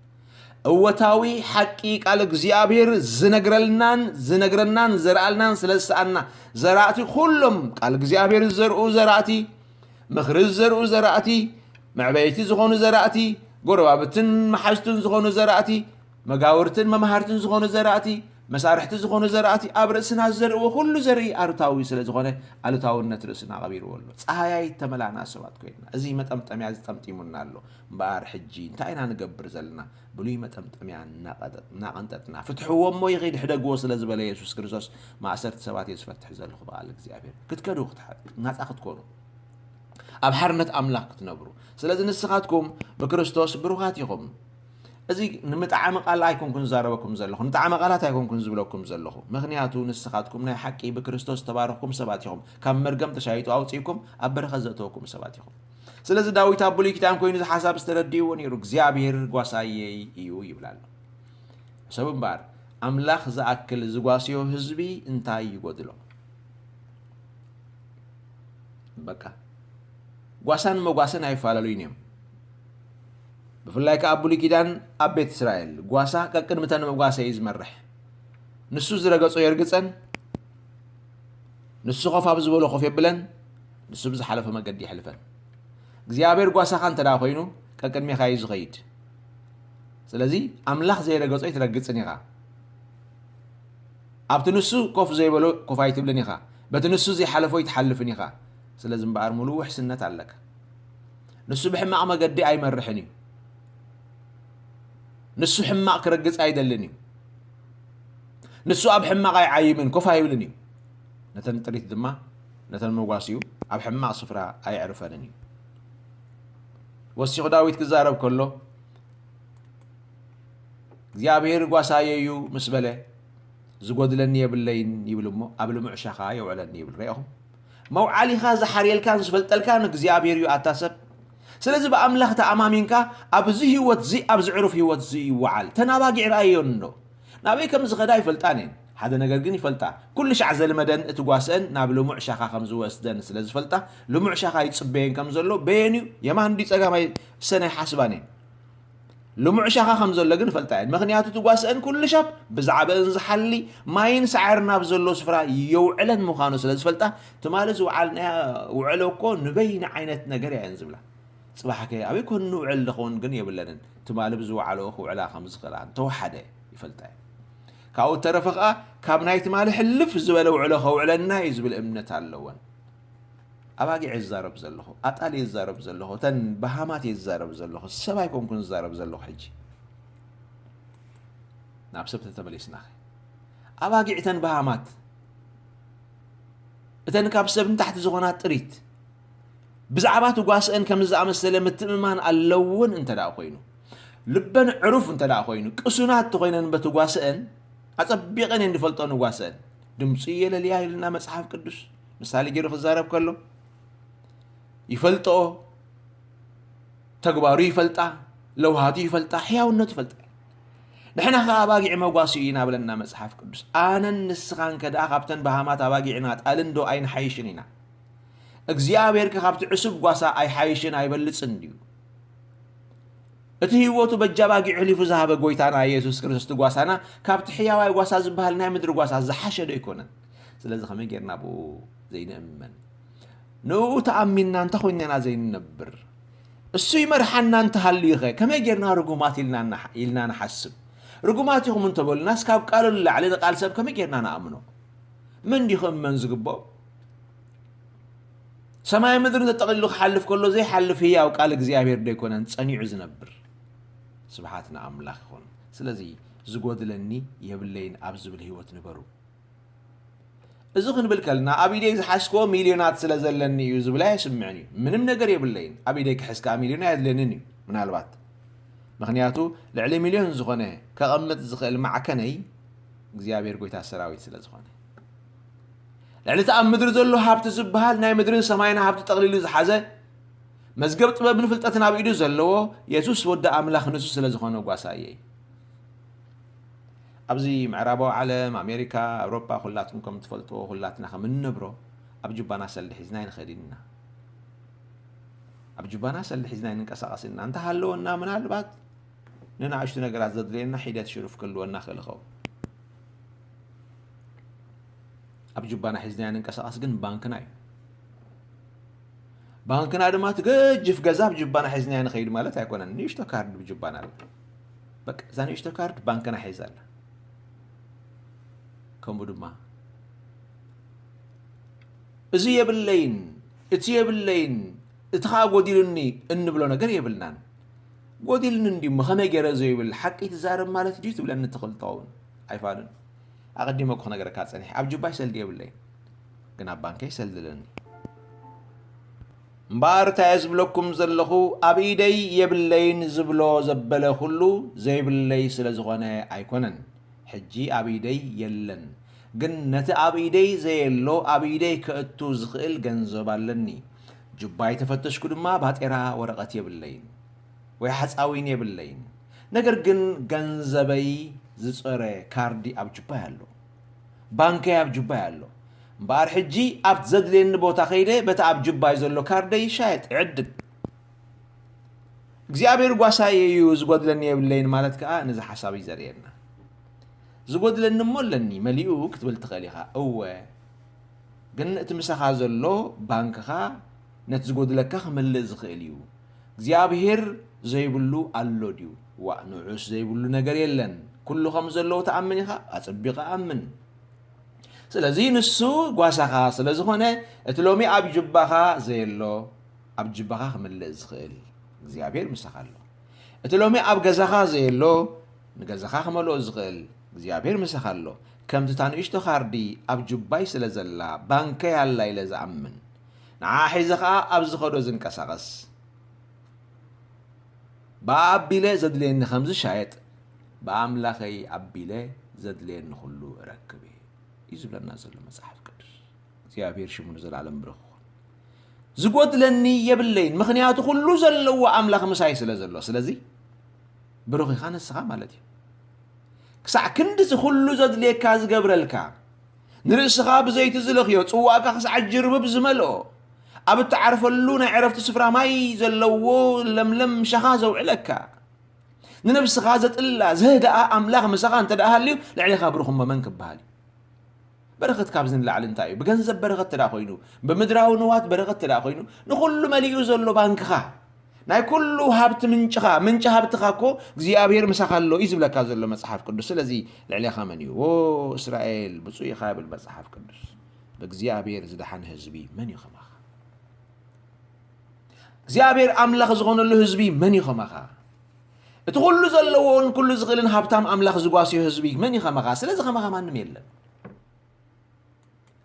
እወታዊ ሓቂ ቃል እግዚኣብሔር ዝነግረልናን ዝነግረናን ዘርኣልናን ስለ ዝሰኣና ዘራእቲ ኩሎም ቃል እግዚኣብሔር ዝዘርኡ ዘራእቲ፣ ምኽሪ ዝዘርኡ ዘራእቲ፣ መዕበይቲ ዝኾኑ ዘራእቲ፣ ጎረባብትን መሓዝቱን ዝኾኑ ዘራእቲ፣ መጋውርትን መምሃርትን ዝኾኑ ዘራእቲ፣ መሳርሕቲ ዝኾኑ ዘራእቲ ኣብ ርእስና ዝዘርእዎ ኩሉ ዘርኢ ኣሉታዊ ስለ ዝኾነ ኣሉታውነት ርእስና ቀቢርዎ ኣሎ። ጸሃያይ ተመላእና ሰባት ኮይንና እዚ መጠምጠምያ እዚ ጠምጢሙና ኣሎ። እምበኣር ሕጂ እንታይ ኢና ንገብር ዘለና? ብሉይ መጠምጠምያ እናቐጠጥ-፣ እናቐንጠጥና ፍትሕዎ እሞ ይኺድ ሕደግዎ ስለ ዝበለ የሱስ ክርስቶስ ማእሰርቲ ሰባት እየ ዝፈትሕ ዘለኹ ብቓል እግዚኣብሔር። ክትከዱ ክትሓ-፣ ናጻ ክትኮኑ ኣብ ሓርነት ኣምላኽ ክትነብሩ። ስለዚ ንስኻትኩም ብክርስቶስ ብሩኻት ኢኹም። እዚ ንምጥዓሚ ቃል ኣይኮንኩን ዝዛረበኩም ዘለኹ፣ ንጣዕሚ ቃላት ኣይኮንኩን ዝብለኩም ዘለኹ። ምኽንያቱ ንስኻትኩም ናይ ሓቂ ብክርስቶስ ዝተባረኽኩም ሰባት ኢኹም። ካብ መርገም ተሻይጡ ኣውጺእኩም ኣብ በረኸት ዘእተወኩም ሰባት ኢኹም። ስለዚ ዳዊት ኣብ ብሉይ ኪዳን ኮይኑ እዚ ሓሳብ ዝተረድእዎ ነይሩ። እግዚኣብሔር ጓሳየይ እዩ ይብል ኣሎ። ሕሰቡ እምበኣር፣ ኣምላኽ ዝኣክል ዝጓስዮ ህዝቢ እንታይ ይጎድሎ? በቃ ጓሳን መጓሰን ኣይፈላለዩን እዮም። ብፍላይ ከኣ ኣብ ብሉይ ኪዳን ኣብ ቤት እስራኤል ጓሳ ቀቅድሚ እተን መጓሰ እዩ ዝመርሕ። ንሱ ዝረገጾ የርግጸን፣ ንሱ ኮፍ ኣብ ዝበሎ ኮፍ የብለን፣ ንሱ ብዝሓለፎ መገዲ የሕልፈን። እግዚኣብሔር ጓሳኻ እንተ ደኣ ኮይኑ ቀቅድሜኻ እዩ ዝኸይድ። ስለዚ ኣምላኽ ዘይረገጾ ኣይትረግጽን ኢኻ። ኣብቲ ንሱ ኮፍ ዘይበሎ ኮፍ ኣይትብልን ኢኻ። በቲ ንሱ ዘይሓለፎ ኣይትሓልፍን ኢኻ። ስለዚ እምበኣር ምሉእ ውሕስነት ኣለካ። ንሱ ብሕማቕ መገዲ ኣይመርሕን እዩ። ንሱ ሕማቕ ክረግጽ ኣይደልን እዩ። ንሱ ኣብ ሕማቕ ኣይዓይምን፣ ኮፍ ኣይብልን እዩ። ነተን ጥሪት ድማ፣ ነተን መጓሲኡ ኣብ ሕማቕ ስፍራ ኣየዕርፈንን እዩ። ወሲኹ ዳዊት ክዛረብ ከሎ፣ እግዚኣብሔር ጓሳየ እዩ ምስ በለ፣ ዝጎድለኒ የብለይን ይብል እሞ፣ ኣብ ልሙዕ ሻኻ የውዕለኒ ይብል። ርኢኹም? መውዓሊኻ ዝሓርየልካን ዝፈልጠልካን እግዚኣብሔር እዩ ኣታ ሰብ። ስለዚ ብኣምላኽ ተኣማሚንካ ኣብዚ ህይወት እዚ፣ ኣብዚ ዕሩፍ ህይወት እዚ ይወዓል። ተን ኣባጊዕ ረኣየን ዶ? ናበይ ከም ዝኸዳ ይፈልጣን እየን። ሓደ ነገር ግን ይፈልጣ። ኩሉ ሻዕ ዘልመደን እቲ ጓስአን ናብ ልሙዕ ሻኻ ከም ዝወስደን ስለ ዝፈልጣ፣ ልሙዕ ሻኻ ይጽበየን ከም ዘሎ በየን እዩ፣ የማን ድዩ ጸጋም ኣይሰን ኣይሓስባን እየን። ልሙዕ ሻኻ ከም ዘሎ ግን ይፈልጣ እየን። ምኽንያቱ እቲ ጓስአን ኩሉ ሻብ ብዛዕባአን ዝሓሊ ማይን ሳዕርን ናብ ዘሎ ስፍራ የውዕለን ምዃኑ ስለ ዝፈልጣ፣ ትማሊ ዝወዓልናያ ውዕሎ እኮ ንበይኒ ዓይነት ነገር እየን ዝብላ። ጽባሕ ከ ኣበይ ኮን ንውዕል ንኸውን ግን የብለንን። ትማሊ ብዝወዓልኦ ክውዕላ ከም ዝኽእላ እንተወሓደ ይፈልጣ እየን። ካብኡ ተረፈ ከኣ ካብ ናይ ትማሊ ሕልፍ ዝበለ ውዕሎ ከውዕለና እዩ ዝብል እምነት ኣለወን። ኣባጊዕ ይዛረብ ዘለኹ፣ ኣጣል ይዛረብ ዘለኹ፣ እተን በሃማት ይዛረብ ዘለኹ፣ ሰብ ኣይኮንኩን ዝዛረብ ዘለኹ ሕጂ። ናብ ሰብ ተተመሊስናኸ? ኣባጊዕ እተን በሃማት፣ እተን ካብ ሰብ ንታሕቲ ዝኾና ጥሪት፣ ብዛዕባ እቲ ጓስአን ከም ዝኣመሰለ ምትእምማን ኣለውን እንተ ደኣ ኮይኑ፣ ልበን ዕሩፍ እንተ ደኣ ኮይኑ፣ ቅሱናት ተኾይነን በቲ ጓስአን፣ ኣጸቢቐን እየን ዝፈልጦ ንጓስአን። ድምፁ የለልያ ኢልና መጽሓፍ ቅዱስ ምሳሌ ገይሩ ክዛረብ ከሎ፣ ይፈልጦ፣ ተግባሩ ይፈልጣ፣ ለውሃቱ ይፈልጣ፣ ሕያውነቱ ይፈልጣ። ንሕና ኸዓ ኣባጊዕ መጓሲኡ ኢና በለና መጽሓፍ ቅዱስ። ኣነን ንስኻን ከ ደኣ ካብተን በሃማት ኣባጊዕን ኣጣልን ዶ ኣይንሓይሽን ኢና? እግዚኣብሔር ከ ካብቲ ዕሱብ ጓሳ ኣይሓይሽን ኣይበልጽን ድዩ? እቲ ህይወቱ በጃ ኣባጊዕ ሕሊፉ ዝሃበ ጎይታና የሱስ ክርስቶስ እቲ ጓሳና ካብቲ ሕያዋይ ጓሳ ዝበሃል ናይ ምድሪ ጓሳ ዝሓሸ ዶ ኣይኮነን? ስለዚ ከመይ ጌርና ብኡ ዘይንእመን? ንእኡ ተኣሚንና እንተ ኾይንና ኢና ዘይንነብር። እሱ ይመርሓና እንተሃልዩኸ ከመይ ጌርና ርጉማት ኢልና ንሓ-፣ ኢልና ንሓስብ? ርጉማት ኢኹም እንተበሉናስ ካብ ቃሉ ንላዕሊ ንቃል ሰብ ከመይ ጌርና ንኣምኖ? መን ድዩ ክእመን ዝግብኦ? ሰማይ ምድርን ተጠቕሊሉ ክሓልፍ ከሎ ዘይሓልፍ ህያው ቃል እግዚኣብሔር ዶ ኣይኮነን ጸኒዑ ዝነብር? ስብሓት ንኣምላኽ ይኹን። ስለዚ ዝጎድለኒ የብለይን ኣብ ዝብል ህይወት ንበሩ። እዚ ክንብል ከልና ኣብ ኢደይ ዝሓዝክዎ ሚልዮናት ስለ ዘለኒ እዩ ዝብል ኣይስምዕን እዩ። ምንም ነገር የብለይን። ኣብ ኢደይ ክሕዝ ከኣ ሚልዮን ኣየድልየንን እዩ። ምናልባት ምኽንያቱ ልዕሊ ሚልዮን ዝኾነ ከቐምጥ ዝኽእል ማዕከነይ እግዚኣብሔር ጎይታ ሰራዊት ስለ ዝኾነ። ልዕሊ እቲ ኣብ ምድሪ ዘሎ ሃብቲ ዝበሃል ናይ ምድርን ሰማይን ሃብቲ ጠቕሊሉ ዝሓዘ መዝገብ ጥበብን ፍልጠትን ኣብ ኢዱ ዘለዎ የሱስ ወዲ ኣምላኽ ንሱ ስለ ዝኾነ ጓሳየይ። ኣብዚ ምዕራባዊ ዓለም፣ ኣሜሪካ፣ ኣውሮጳ፣ ኩላትኩም ከም ትፈልጥዎ፣ ኩላትና ከም እንነብሮ ኣብ ጅባና ሰልዲ ሒዝና ኣይንኸድን ኢና። ኣብ ጅባና ሰልዲ ሒዝና ኣይንንቀሳቐስን ኢና። እንተሃለወና ምናልባት ንንኣሽቱ ነገራት ዘድልየና ሒደት ሽሩፍ ክህልወና ይኽእል ይኸውን። ኣብ ጅባና ሒዝናዮ ንንቀሳቐስ ግን ባንክና እዩ። ባንክና ድማ እቲ ገጅፍ ገዛ ኣብ ጅባና ሒዝናዮ ንኸይድ ማለት ኣይኮነን። ንእሽቶ ካርድ ብጅባና ኣላ። በቃ እዛ ንእሽቶ ካርድ ባንክና ሒዛ ኣላ። ከምኡ ድማ እዚ የብለይን፣ እቲ የብለይን፣ እቲ ኸኣ ጎዲሉኒ እንብሎ ነገር የብልናን። ጎዲሉኒ እንድዩ እሞ ከመይ ገይረ ዘይብል፣ ሓቂ ትዛረብ ማለት ድዩ ትብለኒ ትኽእል ትኸውን። ኣይፋልን። ኣቐዲመ እኮ ክነግረካ ጸኒሐ፣ ኣብ ጅባይ ሰልዲ የብለይን፣ ግን ኣብ ባንከይ ሰልዲ ኣለኒ። እምበኣር እንታይ እየ ዝብለኩም ዘለኹ፣ ኣብ ኢደይ የብለይን ዝብሎ ዘበለ ኩሉ ዘይብለይ ስለ ዝኾነ ኣይኮነን። ሕጂ ኣብ ኢደይ የለን፣ ግን ነቲ ኣብ ኢደይ ዘየሎ ኣብ ኢደይ ከእቱ ዝኽእል ገንዘብ ኣለኒ። ጁባይ ተፈተሽኩ ድማ ባጤራ ወረቐት የብለይን፣ ወይ ሓፃዊን የብለይን። ነገር ግን ገንዘበይ ዝፀረ ካርዲ ኣብ ጁባይ ኣሎ፣ ባንከይ ኣብ ጁባይ ኣሎ። እምበኣር ሕጂ ኣብቲ ዘድልየኒ ቦታ ከይደ በቲ ኣብ ጁባይ ዘሎ ካርደይ ይሻየጥ፣ ይዕድግ። እግዚኣብሔር ጓሳይ እዩ፣ ዝጎድለኒ የብለይን ማለት ከዓ ነዚ ሓሳብ እዩ ዘርእየና። ዝጎድለኒ እሞ ኣለኒ መሊኡ ክትብል ትኽእል ኢኻ። እወ፣ ግን እቲ ምሳኻ ዘሎ ባንክኻ ነቲ ዝጎድለካ ክመልእ ዝኽእል እዩ። እግዚኣብሔር ዘይብሉ ኣሎ ድዩ? ዋእ፣ ንዑስ ዘይብሉ ነገር የለን። ኩሉ ከም ዘለዎ ትኣምን ኢኻ? ኣጸቢቐ ኣምን። ስለዚ ንሱ ጓሳኻ ስለ ዝኾነ፣ እቲ ሎሚ ኣብ ጁባኻ ዘየሎ፣ ኣብ ጁባኻ ክመልእ ዝኽእል እግዚኣብሔር ምሳኻ ኣሎ። እቲ ሎሚ ኣብ ገዛኻ ዘየሎ፣ ንገዛኻ ክመልኦ ዝኽእል እግዚኣብሔር ምሳኻ ኣሎ። ከምቲ እታ ንእሽቶ ካርዲ ኣብ ጁባይ ስለ ዘላ፣ ባንከይ ኣላ ኢለ ዝኣምን፣ ንዓ ሒዘ ኸኣ ኣብ ዝኸዶ ዝንቀሳቐስ። ብኣ ኣቢለ ዘድልየኒ ከም ዝሻየጥ፣ ብኣምላኸይ ኣቢለ ዘድልየኒ ኩሉ እረክብ እየ እዩ ዝብለና ዘሎ መጽሓፍ ቅዱስ። እግዚኣብሔር ሽሙ ንዘለዓለም ብሩኽ ይኹን። ዝጎድለኒ የብለይን፣ ምኽንያቱ ኩሉ ዘለዎ ኣምላኽ ምሳይ ስለ ዘሎ። ስለዚ ብሩኽ ኢኻ ንስኻ ማለት እዩ። ክሳዕ ክንድዚ ኩሉ ዘድልየካ ዝገብረልካ፣ ንርእስኻ ብዘይቲ ዝለኽዮ፣ ጽዋእካ ክሳዕ ጅርብብ ዝመልኦ፣ ኣብ እትዓርፈሉ ናይ ዕረፍቲ ስፍራ ማይ ዘለዎ ለምለም ሻኻ ዘውዕለካ፣ ንነብስኻ ዘጥላ ዘህድኣ ኣምላኽ ምሳኻ እንተ ደኣ ሃልዩ፣ ልዕሌኻ ብሩኽ እሞ መን ክበሃል እዩ? በረኸት ካብዚ ንላዕሊ እንታይ እዩ? ብገንዘብ በረኸት ተዳ ኮይኑ፣ ብምድራዊ ንዋት በረኸት ተዳ ኮይኑ፣ ንኹሉ መሊኡ ዘሎ ባንክኻ፣ ናይ ኩሉ ሃብቲ ምንጭኻ፣ ምንጪ ሃብትኻ እኮ እግዚኣብሔር ምሳኻ ኣሎ እዩ ዝብለካ ዘሎ መጽሓፍ ቅዱስ። ስለዚ ልዕሌኻ መን እዩ? ዎ እስራኤል ብፁዕ ኢኻ ይብል መጽሓፍ ቅዱስ። ብእግዚኣብሔር ዝደሓነ ህዝቢ መን እዩ ከማኻ? እግዚኣብሔር ኣምላኽ ዝኾነሉ ህዝቢ መን እዩ ከማኻ? እቲ ኩሉ ዘለዎን ኩሉ ዝኽእልን ሃብታም ኣምላኽ ዝጓስዮ ህዝቢ መን እዩ ከማኻ? ስለዚ ከማኻ ማንም የለን።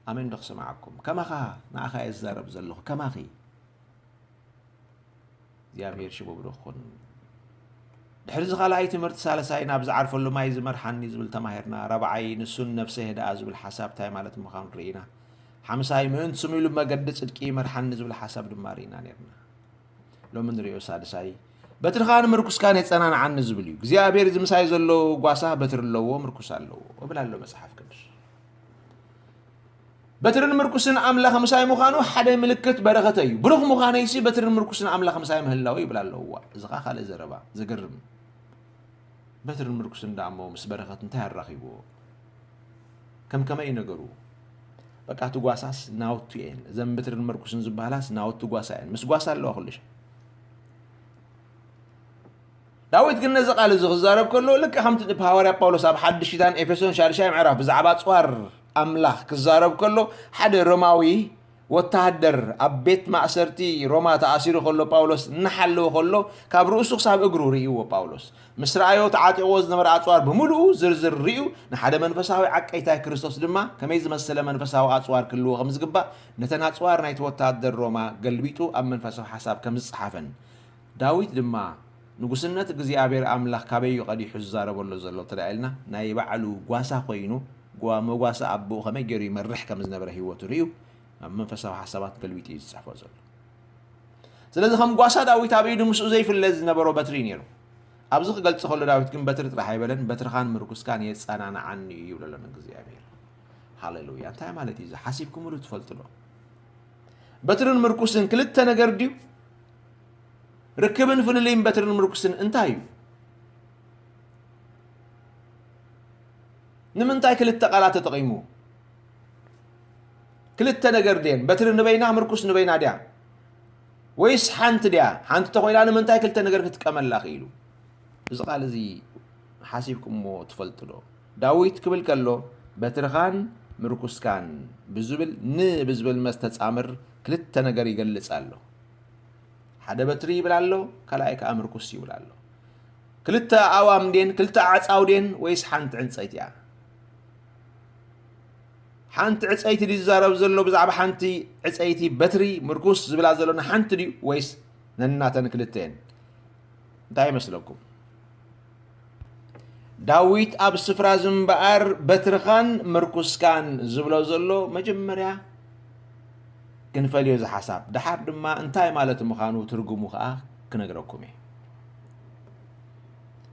ኣሜን ዶ ክሰምዓኩም? ከማኻ ንዓኻ እየ ዝዛረብ ዘለኹ፣ ከማኺ። እግዚኣብሔር ሽሙ ብሩኽ ኩን። ድሕሪ እዚ ካልኣይ ትምህርቲ ሳልሳይ ናብ ዝዓርፈሉ ማይ ዝመርሓኒ ዝብል ተማሂርና። ራብዓይ ንሱን ነፍሰይ ህድኣ ዝብል ሓሳብ እንታይ ማለት ምዃኑ ርኢና። ሓምሳይ ምእንቲ ስሙ ኢሉ መገዲ ጽድቂ ይመርሓኒ ዝብል ሓሳብ ድማ ርኢና ነርና። ሎሚ ንሪኦ ሳድሳይ፣ በትርኻን ምርኩስካን የጸናንዓኒ ዝብል እዩ። እግዚኣብሔር እዚ ምሳይ ዘሎ ጓሳ በትሪ ኣለዎ፣ ምርኩስ ኣለዎ እብል ኣሎ መጽሓፍ ቅዱስ። በትርን ምርኩስን ኣምላኽ ምሳይ ምዃኑ ሓደ ምልክት በረኸተይ እዩ። ብሩኽ ምዃነይሲ በትርን ምርኩስን ኣምላኽ ምሳይ ምህላው ይብል ኣሎ። እዋ፣ እዚ ኸዓ ካልእ ዘረባ፣ ዘገርም። በትርን ምርኩስን ደኣ እሞ ምስ በረኸት እንታይ ኣራኺብዎ? ከም ከመይ እዩ ነገሩ? በቃ እቲ ጓሳስ ናወቱ እየን። እዘን በትርን ምርኩስን ዝበሃላስ ናወቱ ጓሳ እየን። ምስ ጓሳ ኣለዋ ኩሉ ሻዕ። ዳዊት ግን ነዚ ቃል እዚ ክዛረብ ከሎ፣ ልክዕ ከምቲ ሃዋርያ ጳውሎስ ኣብ ሓድሽ ኪዳን ኤፌሶን ሻድሻይ ምዕራፍ ብዛዕባ ኣጽዋር ኣምላኽ ክዛረብ ከሎ፣ ሓደ ሮማዊ ወተሃደር ኣብ ቤት ማእሰርቲ ሮማ ተኣሲሩ ከሎ፣ ጳውሎስ እናሓለወ ከሎ፣ ካብ ርእሱ ክሳብ እግሩ ርእይዎ። ጳውሎስ ምስ ረኣዮ፣ ተዓጢቕዎ ዝነበረ ኣጽዋር ብምሉኡ ዝርዝር ርእዩ፣ ንሓደ መንፈሳዊ ዓቀይታይ ክርስቶስ ድማ ከመይ ዝመሰለ መንፈሳዊ ኣጽዋር ክህልዎ ከም ዝግባእ፣ ነተን ኣጽዋር ናይቲ ወተሃደር ሮማ ገልቢጡ ኣብ መንፈሳዊ ሓሳብ ከም ዝጸሓፈን፣ ዳዊት ድማ ንጉስነት እግዚኣብሔር ኣምላኽ ካበይ እዩ ቀዲሑ ዝዛረበሎ ዘሎ እንተ ደኣ ኢልና፣ ናይ ባዕሉ ጓሳ ኮይኑ፣ ጓ-፣ መጓሰ ኣቦኡ ከመይ ገይሩ ይመርሕ ከም ዝነበረ ህይወቱ ርእዩ፣ ኣብ መንፈሳዊ ሓሳባት ገልቢጡ እዩ ዝጽሕፎ ዘሎ። ስለዚ ከም ጓሳ ዳዊት ኣብ ኢዱ ምስኡ ዘይፍለ ዝነበሮ በትሪ እዩ ነይሩ። ኣብዚ ክገልጽ ከሎ ዳዊት ግን በትሪ ጥራሕ ኣይበለን፣ በትርኻን ምርኩስካን የጸናንዓኒ እዩ ይብለሎ ንእግዚኣብሔር። ሃሌሉያ! እንታይ ማለት እዩ እዚ? ሓሲብኩምሉ ትፈልጡ ዶ? በትርን ምርኩስን ክልተ ነገር ድዩ? ርክብን ፍልልይን በትርን ምርኩስን እንታይ እዩ? ንምንታይ ክልተ ቃላት ተጠቒሙ? ክልተ ነገር ድየን? በትሪ ንበይና፣ ምርኩስ ንበይና ድያ? ወይስ ሓንቲ ድያ? ሓንቲ ተኾይና ንምንታይ ክልተ ነገር ክትጥቀመላ ክኢሉ? እዚ ቃል እዚ ሓሲብኩምዎ ትፈልጡ ዶ? ዳዊት ክብል ከሎ በትርኻን ምርኩስካን ብዝብል ን ብዝብል መስተጻምር ክልተ ነገር ይገልጽ ኣሎ። ሓደ በትሪ ይብል ኣሎ፣ ካልኣይ ከኣ ምርኩስ ይብል ኣሎ። ክልተ ኣእዋም ድየን፣ ክልተ ኣዕጻው ድየን ወይስ ሓንቲ ዕንጸይቲ እያ? ሓንቲ ዕጸይቲ ድዩ ዝዛረብ ዘሎ ብዛዕባ ሓንቲ ዕጸይቲ በትሪ ምርኩስ ዝብላ ዘሎ ንሓንቲ ድዩ ወይስ ነናተን ክልተ እየን? እንታይ ይመስለኩም? ዳዊት ኣብ ስፍራ እዚ እምበኣር በትርኻን ምርኩስካን ዝብሎ ዘሎ መጀመርያ ክንፈልዮ እዚ ሓሳብ፣ ደሓር ድማ እንታይ ማለት ምዃኑ ትርጉሙ ከኣ ክነግረኩም እየ።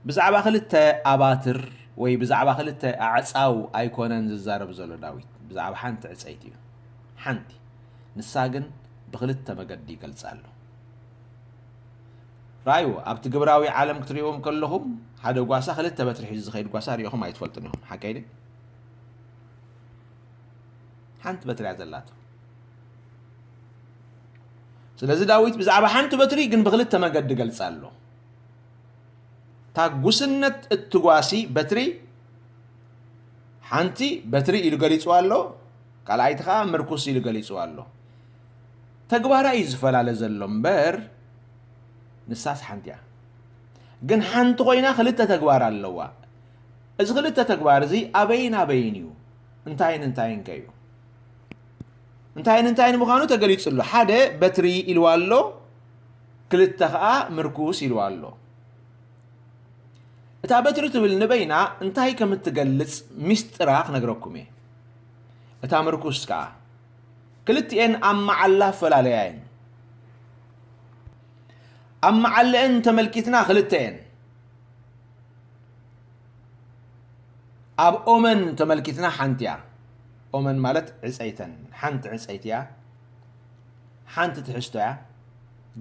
ብዛዕባ ክልተ ኣባትር ወይ ብዛዕባ ክልተ ኣዕጻው ኣይኮነን ዝዛረብ ዘሎ ዳዊት፣ ብዛዕባ ሓንቲ ዕጸይቲ እዩ። ሓንቲ። ንሳ ግን ብኽልተ መገዲ ይገልጻ ኣሎ። ረኣይዎ፣ ኣብቲ ግብራዊ ዓለም ክትርእይዎም ከለኹም፣ ሓደ ጓሳ ክልተ በትሪ ሒዙ ዝኸይድ ጓሳ ርኢኹም ኣይትፈልጡን ኢኹም። ሓቀይ ድዩ? ሓንቲ በትሪ እያ ዘላቶ። ስለዚ ዳዊት ብዛዕባ ሓንቲ በትሪ ግን ብኽልተ መገዲ ይገልጻ ኣሎ። እታ ጉስነት እትጓሲ በትሪ፣ ሓንቲ በትሪ ኢሉ ገሊጽዋ ኣሎ፣ ካልኣይቲ ኸኣ ምርኩስ ኢሉ ገሊጽዋ ኣሎ። ተግባራ እዩ ዝፈላለ ዘሎ እምበር፣ ንሳስ ሓንቲ እያ። ግን ሓንቲ ኮይና ክልተ ተግባር ኣለዋ። እዚ ክልተ ተግባር እዚ ኣበይን ኣበይን እዩ? እንታይን እንታይን ከ እዩ? እንታይን እንታይን ምዃኑ ተገሊጹ ኣሎ። ሓደ በትሪ ኢልዋ ኣሎ፣ ክልተ ኸኣ ምርኩስ ኢልዋ ኣሎ። እታ በትሪ ትብል ንበይና እንታይ ከም እትገልጽ ሚስጥራ ክነግረኩም እየ። እታ ምርኩስ ከኣ፣ ክልቲኤን ኣብ መዓላ ፈላለያ እየን። ኣብ መዓለአን ተመልኪትና ክልተ እየን። ኣብ ኦመን ተመልኪትና ሓንቲ እያ። ኦመን ማለት ዕፀይተን፣ ሓንቲ ዕፀይቲ እያ፣ ሓንቲ ትሕዝቶ እያ።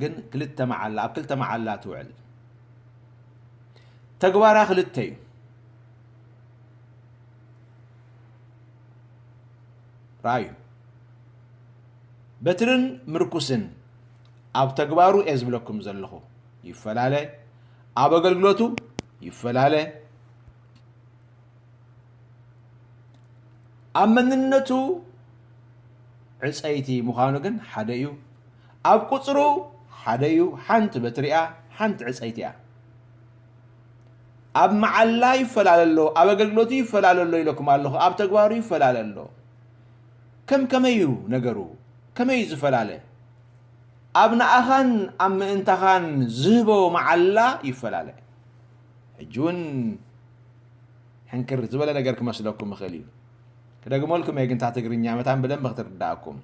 ግን ክልተ መዓላ፣ ኣብ ክልተ መዓላ ትውዕል። ተግባራ ክልተ እዩ። ራዩ በትርን ምርኩስን ኣብ ተግባሩ እየ ዝብለኩም ዘለኹ ይፈላለ፣ ኣብ ኣገልግሎቱ ይፈላለ። ኣብ መንነቱ ዕፀይቲ ምዃኑ ግን ሓደ እዩ። ኣብ ቁፅሩ ሓደ እዩ። ሓንቲ በትሪ እያ፣ ሓንቲ ዕፀይቲ እያ። ኣብ መዓላ ይፈላለ ኣሎ፣ ኣብ ኣገልግሎቱ ይፈላለ ኣሎ ኢለኩም ኣለኹ፣ ኣብ ተግባሩ ይፈላለ ኣሎ። ከም ከመይ እዩ ነገሩ? ከመይ እዩ ዝፈላለ? ኣብ ንኣኻን ኣብ ምእንታኻን ዝህቦ መዓላ ይፈላለ። ሕጂ እውን ሕንክር ዝበለ ነገር ክመስለኩም ይኽእል እዩ። ክደግመልኩም እየ፣ ግን እታ ትግርኛ መታን ብደንብ ክትርዳእኩም።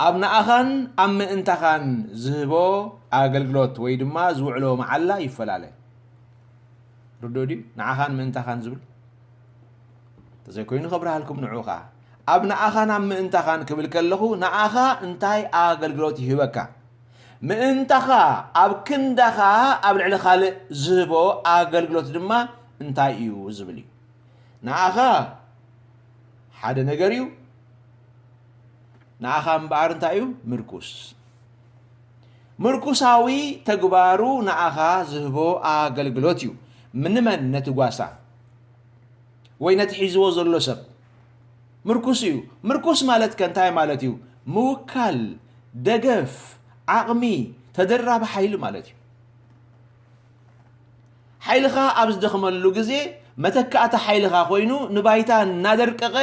ኣብ ንኣኻን ኣብ ምእንታኻን ዝህቦ ኣገልግሎት ወይ ድማ ዝውዕሎ መዓላ ይፈላለ። ርዱእ ድዩ? ንዓኻን ምእንታኻን ዝብል እንተዘይኮይኑ ከብርሃልኩም ንዑ ኸዓ። ኣብ ንኣኻን ኣብ ምእንታኻን ክብል ከለኹ ንኣኻ እንታይ ኣገልግሎት ይህበካ? ምእንታኻ ኣብ ክንዳኻ ኣብ ልዕሊ ካልእ ዝህቦ ኣገልግሎት ድማ እንታይ እዩ ዝብል እዩ። ንኣኻ ሓደ ነገር እዩ። ንኣኻ እምበኣር እንታይ እዩ? ምርኩስ። ምርኩሳዊ ተግባሩ ንኣኻ ዝህቦ ኣገልግሎት እዩ። ምንመን ነቲ ጓሳ ወይ ነቲ ሒዝዎ ዘሎ ሰብ ምርኩስ እዩ። ምርኩስ ማለት ከ እንታይ ማለት እዩ? ምውካል፣ ደገፍ፣ ዓቕሚ፣ ተደራቢ ሓይሊ ማለት እዩ። ሓይልኻ ኣብ ዝደኽመሉ ግዜ መተካእታ ሓይልኻ ኮይኑ ንባይታ እናደርቀቐ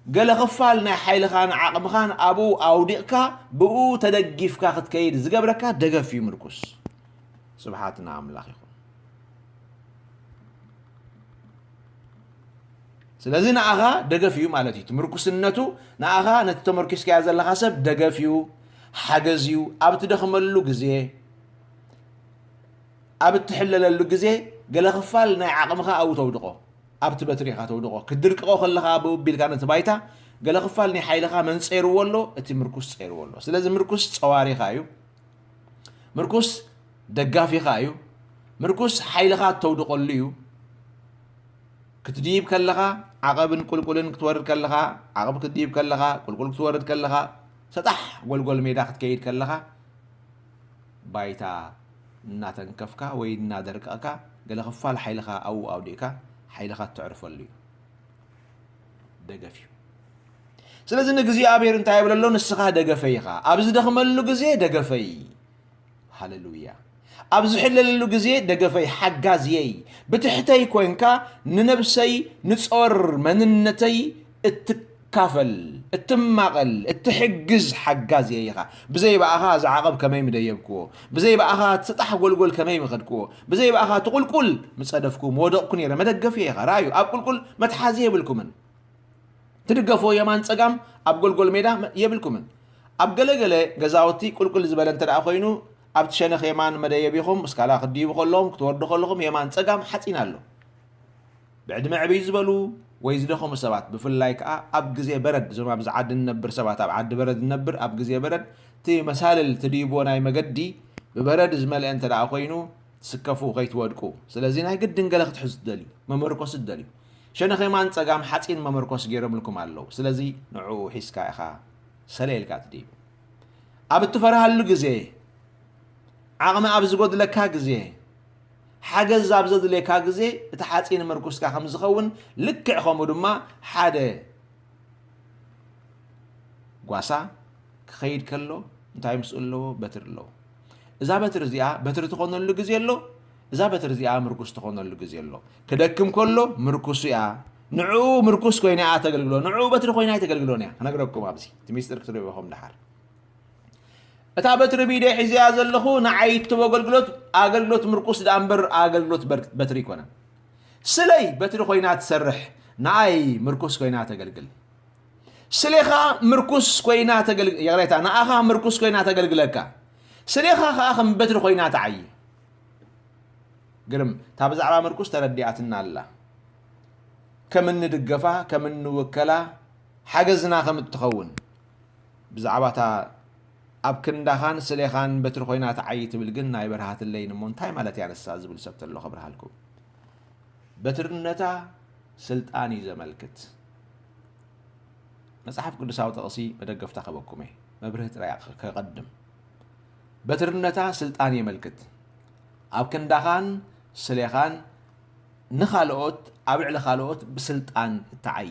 ገለ ክፋል ናይ ሓይልኻን ዓቕምኻን ኣብኡ ኣውዲቕካ ብኡ ተደጊፍካ ክትከይድ ዝገብረካ ደገፍ እዩ ምርኩስ። ስብሓት ንኣምላኽ ይኹን። ስለዚ ንኣኻ ደገፍ እዩ ማለት እዩ። እቲ ምርኩስነቱ ንኣኻ ነቲ ተመርኪስካዮ ዘለኻ ሰብ ደገፍ እዩ፣ ሓገዝ እዩ። ኣብ እትደኽመሉ ግዜ፣ ኣብ እትሕለለሉ ግዜ ገለ ክፋል ናይ ዓቕምኻ ኣብኡ ተውድቖ፣ ኣብቲ በትሪ ኢኻ ተውድቖ። ክትድርቅቖ ከለኻ ብኡ ኣቢልካ ነቲ ባይታ ገለ ክፋል ናይ ሓይልኻ መን ጸይርዎ ኣሎ? እቲ ምርኩስ ጸይርዎ ኣሎ። ስለዚ ምርኩስ ጸዋሪኻ እዩ። ምርኩስ ደጋፊኻ እዩ። ምርኩስ ሓይልኻ እተውድቐሉ እዩ። ክትድይብ ከለኻ ዓቐብን ቁልቁልን ክትወርድ ከለኻ፣ ዓቐብ ክትድይብ ከለኻ፣ ቁልቁል ክትወርድ ከለኻ፣ ሰጣሕ ጎልጎል ሜዳ ክትከይድ ከለኻ፣ ባይታ እናተንከፍካ ወይ እናደርቀቕካ፣ ገለ ክፋል ሓይልኻ ኣብኡ ኣውዲቕካ፣ ሓይልኻ እተዕርፈሉ እዩ። ደገፍ እዩ። ስለዚ ንእግዚኣብሔር እንታይ ይብል ኣሎ? ንስኻ ደገፈይ ኢኻ። ኣብ ዝደኽመሉ ግዜ ደገፈይ። ሃሌሉያ። ኣብ ዝሕለለሉ ግዜ ደገፈይ፣ ሓጋዝየይ፣ ብትሕተይ ኮንካ ንነብሰይ፣ ንጾር መንነተይ እትካፈል፣ እትማቐል፣ እትሕግዝ ሓጋዝየይ ኢኻ። ብዘይ ብኣኻ እዚ ዓቐብ ከመይ ምደየብክዎ? ብዘይ ብኣኻ እቲ ሰጣሕ ጎልጎል ከመይ ምኸድክዎ? ብዘይ ብኣኻ እቲ ቁልቁል ምጸደፍኩ፣ ምወደቕኩ ነይረ። መደገፊ ኢኻ። ራእዩ፣ ኣብ ቁልቁል መትሓዚ የብልኩምን። ትድገፎ የማን ጸጋም ኣብ ጎልጎል ሜዳ መ-፣ የብልኩምን። ኣብ ገለ ገለ ገዛውቲ ቁልቁል ዝበለ እንተ ደኣ ኮይኑ፣ ኣብቲ ሸነኽ የማን መደየቢኹም፣ እስካላ ክትድይቡ ከለኹም፣ ክትወርዱ ከለኹም፣ የማን ጸጋም ሓጺን ኣሎ። ብዕድመ ዕብይ ዝበሉ ወይ ዝደኸሙ ሰባት፣ ብፍላይ ከኣ ኣብ ግዜ በረድ፣ እዞም ኣብዚ ዓዲ እንነብር ሰባት፣ ኣብ ዓዲ በረድ ንነብር፣ ኣብ ግዜ በረድ፣ እቲ መሳልል ትድይብዎ ናይ መገዲ ብበረድ ዝመልአ እንተ ደኣ ኮይኑ፣ ትስከፉ ከይትወድቁ። ስለዚ ናይ ግድን ገለ ክትሕዙ ትደልዩ፣ መመርኮሲ ትደልዩ። ሸነኽ የማን ጸጋም ሓጺን መመርኮሲ ገይሮምልኩም ኣለዉ። ስለዚ ንዕኡ ሒዝካ ኢኻ ሰለ ኢልካ ትድይብ። ኣብ እትፈርሃሉ ግዜ፣ ዓቕሚ ኣብ ዝጎድለካ ግዜ፣ ሓገዝ ኣብ ዘድልየካ ግዜ፣ እቲ ሓጺን ምርኩስካ ከም ዝኸውን፣ ልክዕ ከምኡ ድማ ሓደ ጓሳ ክኸይድ ከሎ እንታይ ምስኡ ኣለዎ? በትሪ ኣለዎ። እዛ በትሪ እዚኣ በትሪ ትኾነሉ ግዜ ኣሎ፣ እዛ በትሪ እዚኣ ምርኩስ ትኾነሉ ግዜ ኣሎ። ክደክም ከሎ ምርኩሱ እያ፣ ንዕኡ ምርኩስ ኮይና እያ ተገልግሎ፣ ንዕኡ በትሪ ኮይና ኣይተገልግሎን እያ። ክነግረኩም ኣብዚ፣ እቲ ሚስጥር ክትርእዩ ኢኹም ደሓር። እታ በትሪ ብኢደይ ሒዘያ ዘለኹ ንዓይ እትህቦ ኣገልግሎት፣ ኣገልግሎት ምርኩስ ደኣ እምበር ኣገልግሎት በር-፣ በትሪ ኣይኮነን። ስለይ በትሪ ኮይና ትሰርሕ፣ ንኣይ ምርኩስ ኮይና ተገልግል። ስሌኻ ምርኩስ ኮይና ተገልግ-፣ ይቕሬታ፣ ንኣኻ ምርኩስ ኮይና ተገልግለካ። ስሌኻ ኸኣ ከም በትሪ ኮይና ትዓዪ። ግርም፣ እታ ብዛዕባ ምርኩስ ተረዲኣትና ኣላ። ከም እንድገፋ፣ ከም እንውከላ፣ ሓገዝና ከም እትኸውን። ብዛዕባ እታ ኣብ ክንዳኻን ስሌኻን በትሪ ኮይና ትዓዪ ትብል ግን ኣይበርሃትለይን እሞ እንታይ ማለት እያ ንሳ ዝብል ሰብ ተሎ ከብርሃልኩም። በትርነታ ስልጣን እዩ ዘመልክት። መጽሓፍ ቅዱሳዊ ጥቕሲ መደገፍታ ከበኩም እየ። መብርሂ ጥራይ ከቐድም። በትርነታ ስልጣን የመልክት። ኣብ ክንዳኻን ስሌኻን ንኻልኦት፣ ኣብ ልዕሊ ካልኦት ብስልጣን እትዓዪ።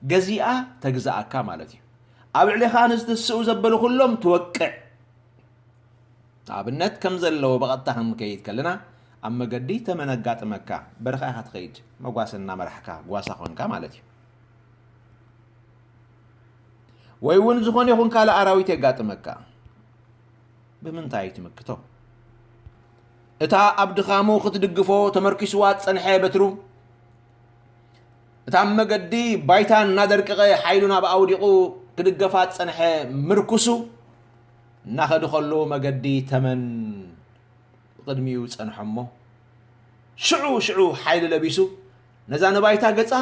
ገዚኣ ተግዝኣካ ማለት እዩ። ኣብ ልዕሌኻ ንዝትስኡ ዘበሉ ኩሎም ትወቅዕ። ንኣብነት ከም ዘለዎ ብቐጥታ ክንከይድ ከለና፣ ኣብ መገዲ ተመን ኣጋጥመካ፣ በረኻ ኢኻ ትኸይድ፣ መጓሰ እናመራሕካ ጓሳ ኮንካ ማለት እዩ። ወይ እውን ዝኾነ ይኹን ካልእ ኣራዊት የጋጥመካ። ብምንታይ ትምክቶ? እታ ኣብ ድኻሙ ክትድግፎ ተመርኪስዋ ዝጸንሐ በትሩ፣ እታ ኣብ መገዲ ባይታ እናደርቀቐ ሓይሉ ናብ ኣውዲቑ ክድገፋ ዝጸንሐ ምርኩሱ፣ እናኸዱ ከለዉ መገዲ ተመን ብቕድሚኡ ጸንሖ እሞ፣ ሽዑ ሽዑ ሓይሊ ለቢሱ፣ ነዛ ንባይታ ገጻ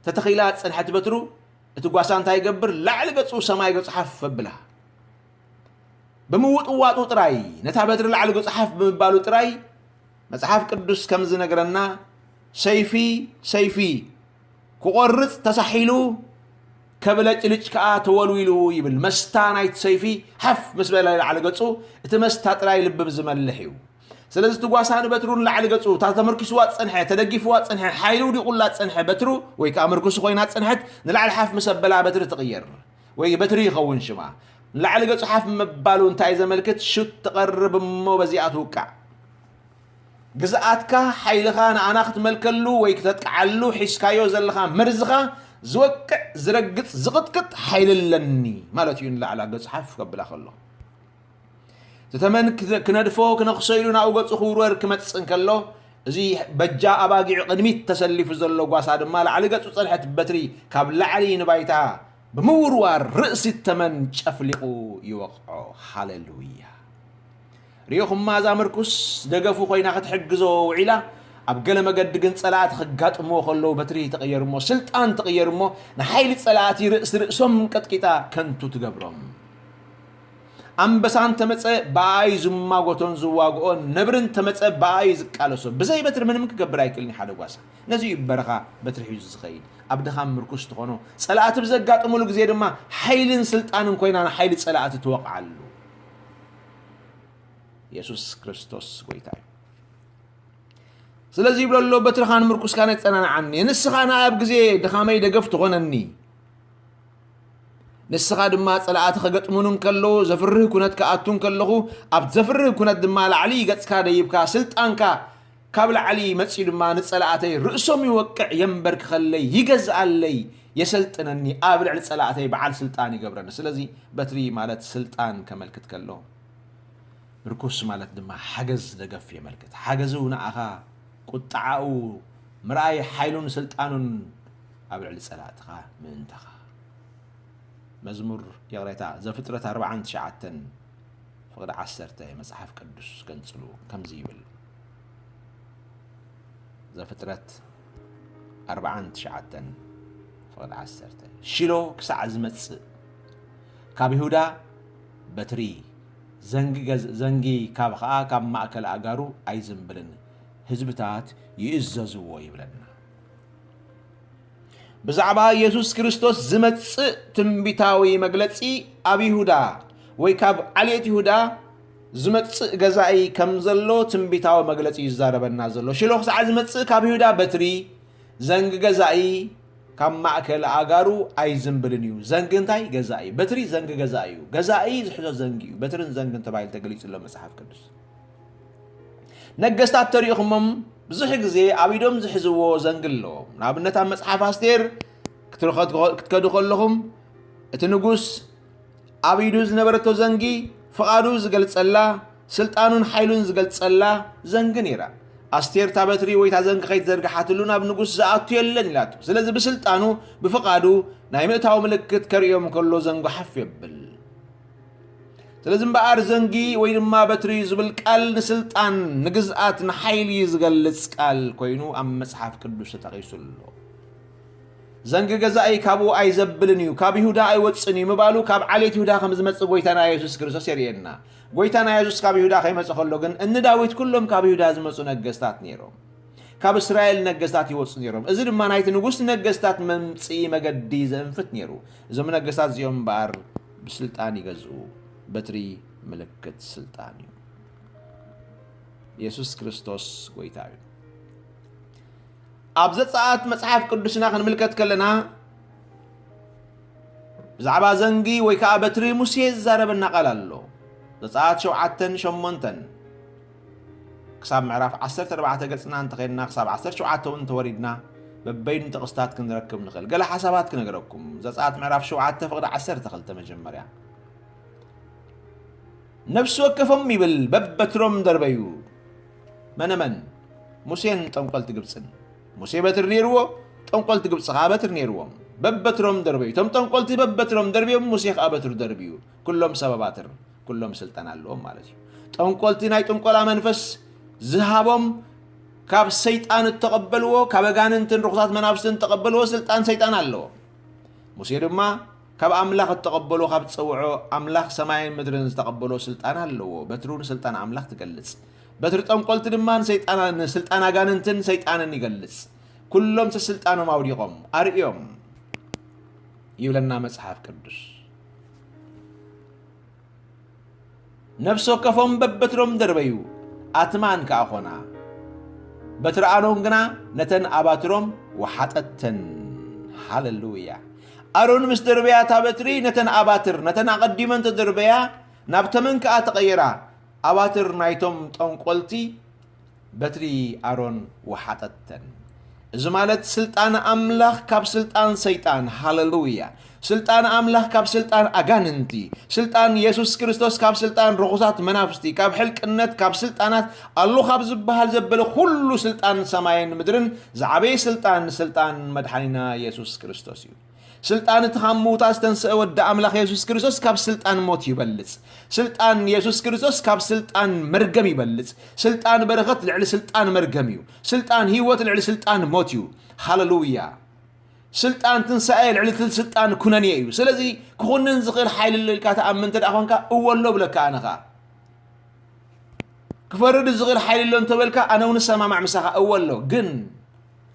ተተኺላ ዝጸንሐት በትሩ፣ እቲ ጓሳ እንታይ ይገብር? ላዕሊ ገጹ ሰማይ ገጹ ሓፍ ኣብላ። ብምውጥዋጡ ጥራይ፣ ነታ በትሪ ላዕሊ ገጹ ሓፍ ብምባሉ ጥራይ፣ መጽሓፍ ቅዱስ ከም ዝነግረና፣ ሰይፊ፣ ሰይፊ ክቖርጽ ተሳሒሉ፣ ከብለጭልጭ ከኣ ተወልዊሉ ይብል። መስታ ናይቲ ሰይፊ ሓፍ ምስ በለ ላዕሊ ገጹ፣ እቲ መስታ ጥራይ ልቢ ዝመልሕ እዩ። ስለዚ እቲ ጓሳ ንበትሩ ንላዕሊ ገጹ፣ እታ ተመርኪስዋ ዝጸንሐ፣ ተደጊፍዋ ዝጸንሐ፣ ሓይሊ ውዲቑላ ዝጸንሐ በትሩ፣ ወይ ከኣ ምርኩሱ ኮይና ዝጸንሐት፣ ንላዕሊ ሓፍ ምስ ኣበላ በትሪ ትቕየር። ወይ በትሪ ይኸውን ሽማ። ንላዕሊ ገጹ ሓፍ ምባሉ እንታይ ዘመልክት? ሹት ትቐርብ እሞ በዚኣ ትውቃዕ። ግዝኣትካ፣ ሓይልኻ ንኣና ክትመልከሉ ወይ ክተጥቅዓሉ ሒዝካዮ ዘለኻ መርዝኻ ዝወቅዕ፣ ዝረግጽ፣ ዝቕጥቅጥ ሓይሊ ኣለኒ ማለት እዩ። ንላዕላ ገጹ ሓፍ ከብላ ከሎ። እቲ ተመን ክነ-፣ ክነድፎ፣ ክነኽሶ ኢሉ ናብኡ ገጹ ክውርወር ክመጽእ እንከሎ፣ እዚ በጃ ኣባጊዑ ቅድሚት ተሰሊፉ ዘሎ ጓሳ ድማ ላዕሊ ገጹ ጸንሐት በትሪ ካብ ላዕሊ ንባይታ ብምውርዋር ርእሲ ተመን ጨፍሊቑ ይወቕዖ። ሃሌሉያ! ርኢኹማ፣ እዛ ምርኩስ ደገፉ ኮይና ክትሕግዞ ውዒላ፣ ኣብ ገለ መገዲ ግን ጸላእቲ ከጋጥምዎ ከለዉ በትሪ ትቕየር እሞ፣ ስልጣን ትቕየር እሞ፣ ንሓይሊ ጸላእቲ ርእሲ ርእሶም ቀጥቂጣ ከንቱ ትገብሮም። ኣንበሳ እንተመጸ ብኣይ ዝማጎቶን ዝዋግኦን፣ ነብሪ እንተመጸ ብኣይ ዝቃለሶ። ብዘይ በትሪ ምንም ክገብር ኣይክእልን እዩ ሓደ ጓሳ። ነዚ እዩ በረኻ በትሪ ሒዙ ዝኸይድ። ኣብ ድኻም ምርኩስ ትኾኖ፣ ጸላእቲ ብዘጋጥሙሉ ግዜ ድማ ሓይልን ስልጣንን ኮይና ንሓይሊ ጸላእቲ ትወቕዓሉ። የሱስ ክርስቶስ ጎይታ እዩ። ስለዚ ይብሎ ኣሎ፣ በትርኻን ምርኩስካን የጸናንዓኒ፣ ንስኻ ንኣይ ኣብ ግዜ ድኻመይ ደገፍ ትኾነኒ። ንስኻ ድማ ጸላእቲ ከገጥሙኒ እንከለዉ፣ ዘፍርህ ኩነት ክኣቱ እንከለኹ፣ ኣብ ዘፍርህ ኩነት ድማ ላዕሊ ገጽካ ደይብካ፣ ስልጣንካ ካብ ላዕሊ መጺኡ ድማ ንጸላእተይ ርእሶም ይወቅዕ፣ የንበርክኸለይ፣ ይገዝኣለይ፣ የሰልጥነኒ፣ ኣብ ልዕሊ ጸላእተይ በዓል ስልጣን ይገብረኒ። ስለዚ በትሪ ማለት ስልጣን ከመልክት ከሎ፣ ምርኩስ ማለት ድማ ሓገዝ ደገፍ የመልክት። ሓገዙ ንኣኻ ቁጥዓኡ ምርኣይ ሓይሉን ስልጣኑን ኣብ ልዕሊ ጸላእትኻ ምእንታኻ። መዝሙር፣ ይቕሬታ፣ ዘፍጥረት ኣርባዓን ትሽዓተን ፍቕዲ ዓሰርተ መጽሓፍ ቅዱስ ገንጽሉ ከምዚ ይብል። ዘፍጥረት ኣርባዓን ትሽዓተን ፍቕዲ ዓሰርተ፣ ሺሎ ክሳዕ ዝመጽእ ካብ ይሁዳ በትሪ፣ ዘንጊ ገዝ-፣ ዘንጊ ካብ ኸኣ ካብ ማእከል ኣእጋሩ ኣይዝንብልን፣ ህዝብታት ይእዘዝዎ ይብለና። ብዛዕባ የሱስ ክርስቶስ ዝመጽእ ትንቢታዊ መግለጺ ኣብ ይሁዳ ወይ ካብ ዓሌት ይሁዳ ዝመጽእ ገዛኢ ከም ዘሎ ትንቢታዊ መግለጺ እዩ ዝዛረበና ዘሎ። ሽሎ ክሳዕ ዝመጽእ ካብ ይሁዳ በትሪ፣ ዘንጊ ገዛኢ ካብ ማእከል ኣእጋሩ ኣይዝንብልን እዩ። ዘንጊ እንታይ? ገዛኢ። በትሪ ዘንጊ ገዛኢ እዩ። ገዛኢ ዝሕዞ ዘንጊ እዩ። በትርን ዘንግን ተባሂሉ ተገሊጹ ኣሎ መጽሓፍ ቅዱስ። ነገስታት ተሪእኹሞም ብዙሕ ግዜ ኣብ ኢዶም ዝሕዝዎ ዘንጊ ኣለዎም። ንኣብነት ኣብ መጽሓፍ ኣስቴር ክትርኸ-፣ ክትከዱ ከለኹም እቲ ንጉስ ኣብ ኢዱ ዝነበረቶ ዘንጊ ፍቓዱ ዝገልጸላ፣ ስልጣኑን ሓይሉን ዝገልጸላ ዘንጊ ነይራ። ኣስቴር እታ በትሪ ወይ እታ ዘንጊ ከይትዘርግሓትሉ ናብ ንጉስ ዝኣቱ የለን ኢላቶ። ስለዚ ብስልጣኑ፣ ብፍቓዱ ናይ ምእታው ምልክት ከርእዮም ከሎ ዘንጉ ሓፍ የብል። ስለዚ እምበኣር ዘንጊ ወይ ድማ በትሪ ዝብል ቃል ንስልጣን፣ ንግዝኣት፣ ንሓይሊ ዝገልጽ ቃል ኮይኑ ኣብ መጽሓፍ ቅዱስ ተጠቒሱ ኣሎ። ዘንጊ ገዛኢ ካብኡ ኣይዘብልን እዩ፣ ካብ ይሁዳ ኣይወጽን እዩ ምባሉ ካብ ዓሌት ይሁዳ ከም ዝመጽእ ጎይታና የሱስ ክርስቶስ የርእየና። ጎይታና የሱስ ካብ ይሁዳ ከይመጸ ከሎ ግን እኒ ዳዊት ኩሎም ካብ ይሁዳ ዝመጹ ነገስታት ነይሮም። ካብ እስራኤል ነገስታት ይወጹ ነይሮም። እዚ ድማ ናይቲ ንጉስ ነገስታት መምጽኢ መገዲ ዘእንፍት ነይሩ። እዞም ነገስታት እዚኦም እምበኣር ብስልጣን ይገዝኡ። በትሪ ምልክት ስልጣን እዩ። የሱስ ክርስቶስ ጎይታ እዩ። ኣብ ዘጸኣት መጽሓፍ ቅዱስና ክንምልከት ከለና ብዛዕባ ዘንጊ ወይ ከዓ በትሪ ሙሴ ዝዛረበና ቃል ኣሎ። ዘጸኣት ሸውዓተን ሸሞንተን ክሳብ ምዕራፍ ዓሰርተ ኣርባዕተ ገጽና እንተኸድና ክሳብ ዓሰርተ ሸውዓተ እውን እንተወሪድና በበይኑ ጥቕስታት ክንረክብ ንኽእል። ገለ ሓሳባት ክነግረኩም። ዘጸኣት ምዕራፍ ሸውዓተ ፍቕዲ ዓሰርተ ክልተ መጀመርያ። ነፍሲ ወከፎም ይብል በበትሮም ደርበዩ። መነመን? ሙሴን ጠንቆልቲ ግብፅን። ሙሴ በትሪ ነይርዎ፣ ጠንቆልቲ ግብፂ ከዓ በትሪ ነይርዎም። በበትሮም ደርበዩ። እቶም ጠንቆልቲ በበትሮም ደርብዮም፣ ሙሴ ከዓ በትሩ ደርብዩ። ኩሎም ሰብ ኣባትር፣ ኩሎም ስልጣን ኣለዎም ማለት እዩ። ጠንቆልቲ ናይ ጥንቆላ መንፈስ ዝሃቦም ካብ ሰይጣን እተቐበልዎ፣ ካብ ኣጋንንትን ርኹሳት መናፍስትን እተቐበልዎ ስልጣን ሰይጣን ኣለዎ። ሙሴ ድማ ካብ ኣምላኽ እተቐበሎ፣ ካብ ዝጸውዖ ኣምላኽ ሰማይን ምድርን ዝተቐበሎ ስልጣን ኣለዎ። በትሩ ንስልጣን ኣምላኽ ትገልጽ። በትሪ ጠንቆልቲ ድማ ንሰይጣን፣ ንስልጣን ኣጋንንትን ሰይጣንን ይገልጽ። ኩሎም ስልጣኖም ኣውዲቖም ኣርእዮም ይብለና መጽሓፍ ቅዱስ። ነፍሲ ወከፎም በበትሮም ደርበዩ፣ ኣትማን ከኣ ኾና። በትሪ ኣሮን ግና ነተን ኣባትሮም ወሓጠተን። ሃሌሉያ! ኣሮን ምስ ደርበያ እታ በትሪ ነተን ኣባትር፣ ነተን ኣቐዲመን ተደርበያ፣ ናብ ተመን ከኣ ተቐይራ። ኣባትር ናይቶም ጠንቆልቲ በትሪ ኣሮን ወሓጠተን። እዚ ማለት ስልጣን ኣምላኽ ካብ ስልጣን ሰይጣን፣ ሃሌሉያ! ስልጣን ኣምላኽ ካብ ስልጣን ኣጋንንቲ፣ ስልጣን የሱስ ክርስቶስ ካብ ስልጣን ርኹሳት መናፍስቲ፣ ካብ ሕልቅነት፣ ካብ ስልጣናት ኣሎ ካብ ዝበሃል ዘበለ ኩሉ ስልጣን ሰማይን ምድርን ዝዓበየ ስልጣን፣ ስልጣን መድሓኒና የሱስ ክርስቶስ እዩ። ስልጣን እቲ ካብ ምዉታት ዝተንስአ ወዲ ኣምላኽ የሱስ ክርስቶስ ካብ ስልጣን ሞት ይበልጽ። ስልጣን የሱስ ክርስቶስ ካብ ስልጣን መርገም ይበልጽ። ስልጣን በረኸት ልዕሊ ስልጣን መርገም እዩ። ስልጣን ህይወት ልዕሊ ስልጣን ሞት እዩ። ሃሌሉያ! ስልጣን ትንሳኤ ልዕሊ እቲ ስልጣን ኩነኔ እዩ። ስለዚ ክኹንን ዝኽእል ሓይሊ ኣሎ ኢልካ ትኣምን እንተ ደኣ ኾንካ፣ እወ ኣሎ ብለካ ኣነ ኸኣ። ክፈርድ ዝኽእል ሓይሊ ኣሎ እንተበልካ፣ ኣነ እውን እሰማማዕ ምሳኻ፣ እወ ኣሎ። ግን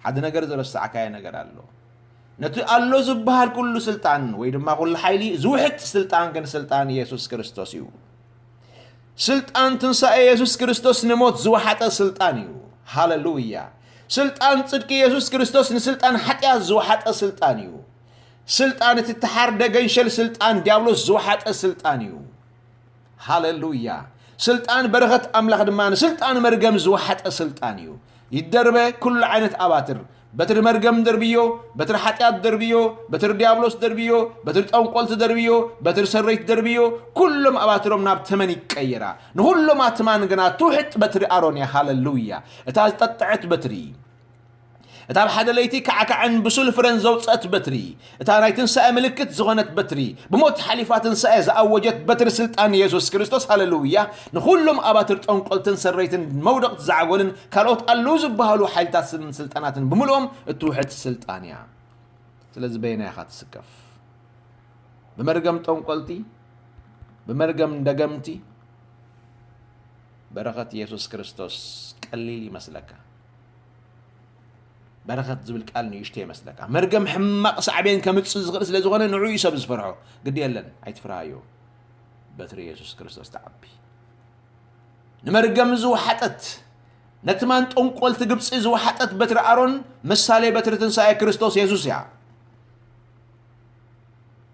ሓደ ነገር ዝረሳዕካዮ ነገር ኣሎ። ነቲ ኣሎ ዝበሃል ኩሉ ስልጣን ወይ ድማ ኩሉ ሓይሊ ዝውሕጥ ስልጣን ግን ስልጣን የሱስ ክርስቶስ እዩ። ስልጣን ትንሳኤ የሱስ ክርስቶስ ንሞት ዝወሓጠ ስልጣን እዩ። ሃሌሉያ! ስልጣን ጽድቂ የሱስ ክርስቶስ ንስልጣን ሓጢኣት ዝወሓጠ ስልጣን እዩ። ስልጣን እቲ እተሓርደ ገንሸል ስልጣን ዲያብሎስ ዝወሓጠ ስልጣን እዩ። ሃሌሉያ! ስልጣን በረኸት ኣምላኽ ድማ ንስልጣን መርገም ዝወሓጠ ስልጣን እዩ። ይደርበ ኩሉ ዓይነት ኣባትር፣ በትሪ መርገም ደርብዮ፣ በትሪ ሓጢኣት ደርብዮ፣ በትሪ ዲያብሎስ ደርብዮ፣ በትሪ ጠንቆልቲ ደርብዮ፣ በትሪ ሰረይቲ ደርብዮ፣ ኩሎም ኣባትሮም ናብ ተመን ይቀየራ። ንኹሎም ኣትማን ግና ትውሕጥ በትሪ ኣሮን እያ። ሃሌሉያ! እታ ዝጠጥዐት በትሪ፣ እታ ኣብ ሓደ ለይቲ ካዕካዕን ብሱል ፍረን ዘውጸት በትሪ፣ እታ ናይ ትንሳኤ ምልክት ዝኾነት በትሪ፣ ብሞት ሓሊፋ ትንሳኤ ዝኣወጀት በትሪ ስልጣን የሱስ ክርስቶስ፣ ሃሌሉያ፣ ንኹሎም ኣባትር ጠንቆልትን ሰረይትን መውደቕቲ ዛዕጎልን ካልኦት ኣለዉ ዝበሃሉ ሓይልታትን ስልጣናትን ብምልኦም እትውሕጥ ስልጣን እያ። ስለዚ በየናይ ኢኻ ትስከፍ? ብመርገም ጠንቆልቲ፣ ብመርገም ደገምቲ፣ በረኸት የሱስ ክርስቶስ ቀሊል ይመስለካ። በረኸት ዝብል ቃል ንእሽቶ ይመስለካ። መርገም ሕማቕ ሳዕቤን ከምጽእ ዝኽእል ስለ ዝኾነ ንዑ እዩ ሰብ ዝፈርሖ። ግዲ የለን፣ ኣይትፍርሃዮ። በትሪ የሱስ ክርስቶስ ትዓቢ። ንመርገም ዝወሓጠት፣ ነቲ ማን ጠንቆልቲ ግብጺ ዝወሓጠት በትሪ ኣሮን ምሳሌ በትሪ ትንሳኤ ክርስቶስ የሱስ እያ።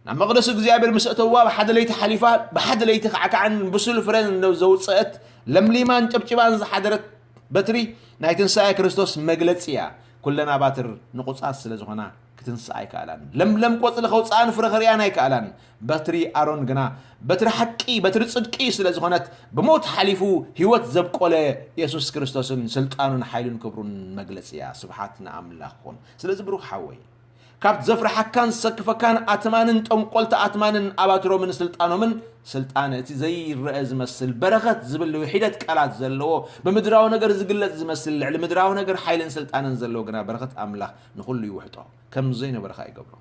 ናብ መቕደስ እግዚኣብሔር ምስ ኣተዋ ብሓደ ለይቲ ሓሊፋ፣ ብሓደ ለይቲ ካዕካዕን ብሱል ፍረን ዘውፅአት፣ ለምሊማን ጨብጭባን ዝሓደረት በትሪ ናይ ትንሳኤ ክርስቶስ መግለጺ እያ። ኩለን ኣባትር ንቑጻት ስለ ዝኾና ክትንስእ ኣይከኣላን። ለምለም ቆጽሊ ከውፅኣን ፍረ ከርእያን ኣይከኣላን። በትሪ ኣሮን ግና በትሪ ሓቂ፣ በትሪ ጽድቂ ስለ ዝኾነት፣ ብሞት ሓሊፉ ህይወት ዘብቆለ የሱስ ክርስቶስን ስልጣኑን ሓይሉን ክብሩን መግለጺ እያ። ስብሓት ንኣምላኽ ይኹን። ስለዚ ብሩኽ ሓወይ፣ ካብ ዘፍርሓካን ዝሰክፈካን ኣትማንን ጠንቆልቲ ኣትማንን ኣባትሮምን ስልጣኖምን፣ ስልጣን እቲ ዘይረአ ዝመስል በረኸት ዝብል ውሒደት ቃላት ዘለዎ፣ ብምድራዊ ነገር ዝግለጽ ዝመስል፣ ልዕሊ ምድራዊ ነገር ሓይልን ስልጣንን ዘለዎ፣ ግና በረኸት ኣምላኽ ንኹሉ ይውሕጦ። ከም ዘይነበረ ኸኣ ይገብሮ።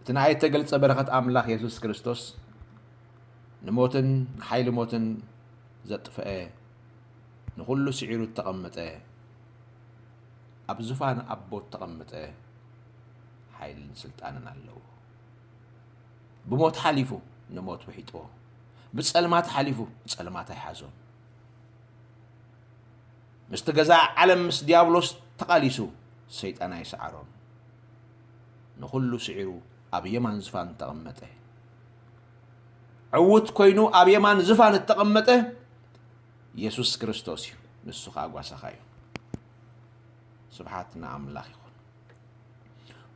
እቲ ንኣይ እተገልጸ በረኸት ኣምላኽ የሱስ ክርስቶስ ንሞትን ሓይሊ ሞትን ዘጥፍአ፣ ንኹሉ ስዒሩ እተቐመጠ፣ ኣብ ዙፋን ኣቦ እተቐመጠ ሓይልን ስልጣንን ኣለዎ። ብሞት ሓሊፉ ንሞት ውሒጥዎ። ብጸልማት ሓሊፉ ጸልማት ኣይሓዞን። ምስቲ ገዛእ ዓለም ምስ ዲያብሎስ ተቓሊሱ ሰይጣን ኣይሰዓሮን። ንኹሉ ስዒሩ ኣብ የማን ዝፋን ተቐመጠ። ዕዉት ኮይኑ ኣብ የማን ዝፋን እተቐመጠ የሱስ ክርስቶስ እዩ። ንሱ ኸኣ ጓሳኻ እዩ። ስብሓት ንኣምላኽ ይኹን።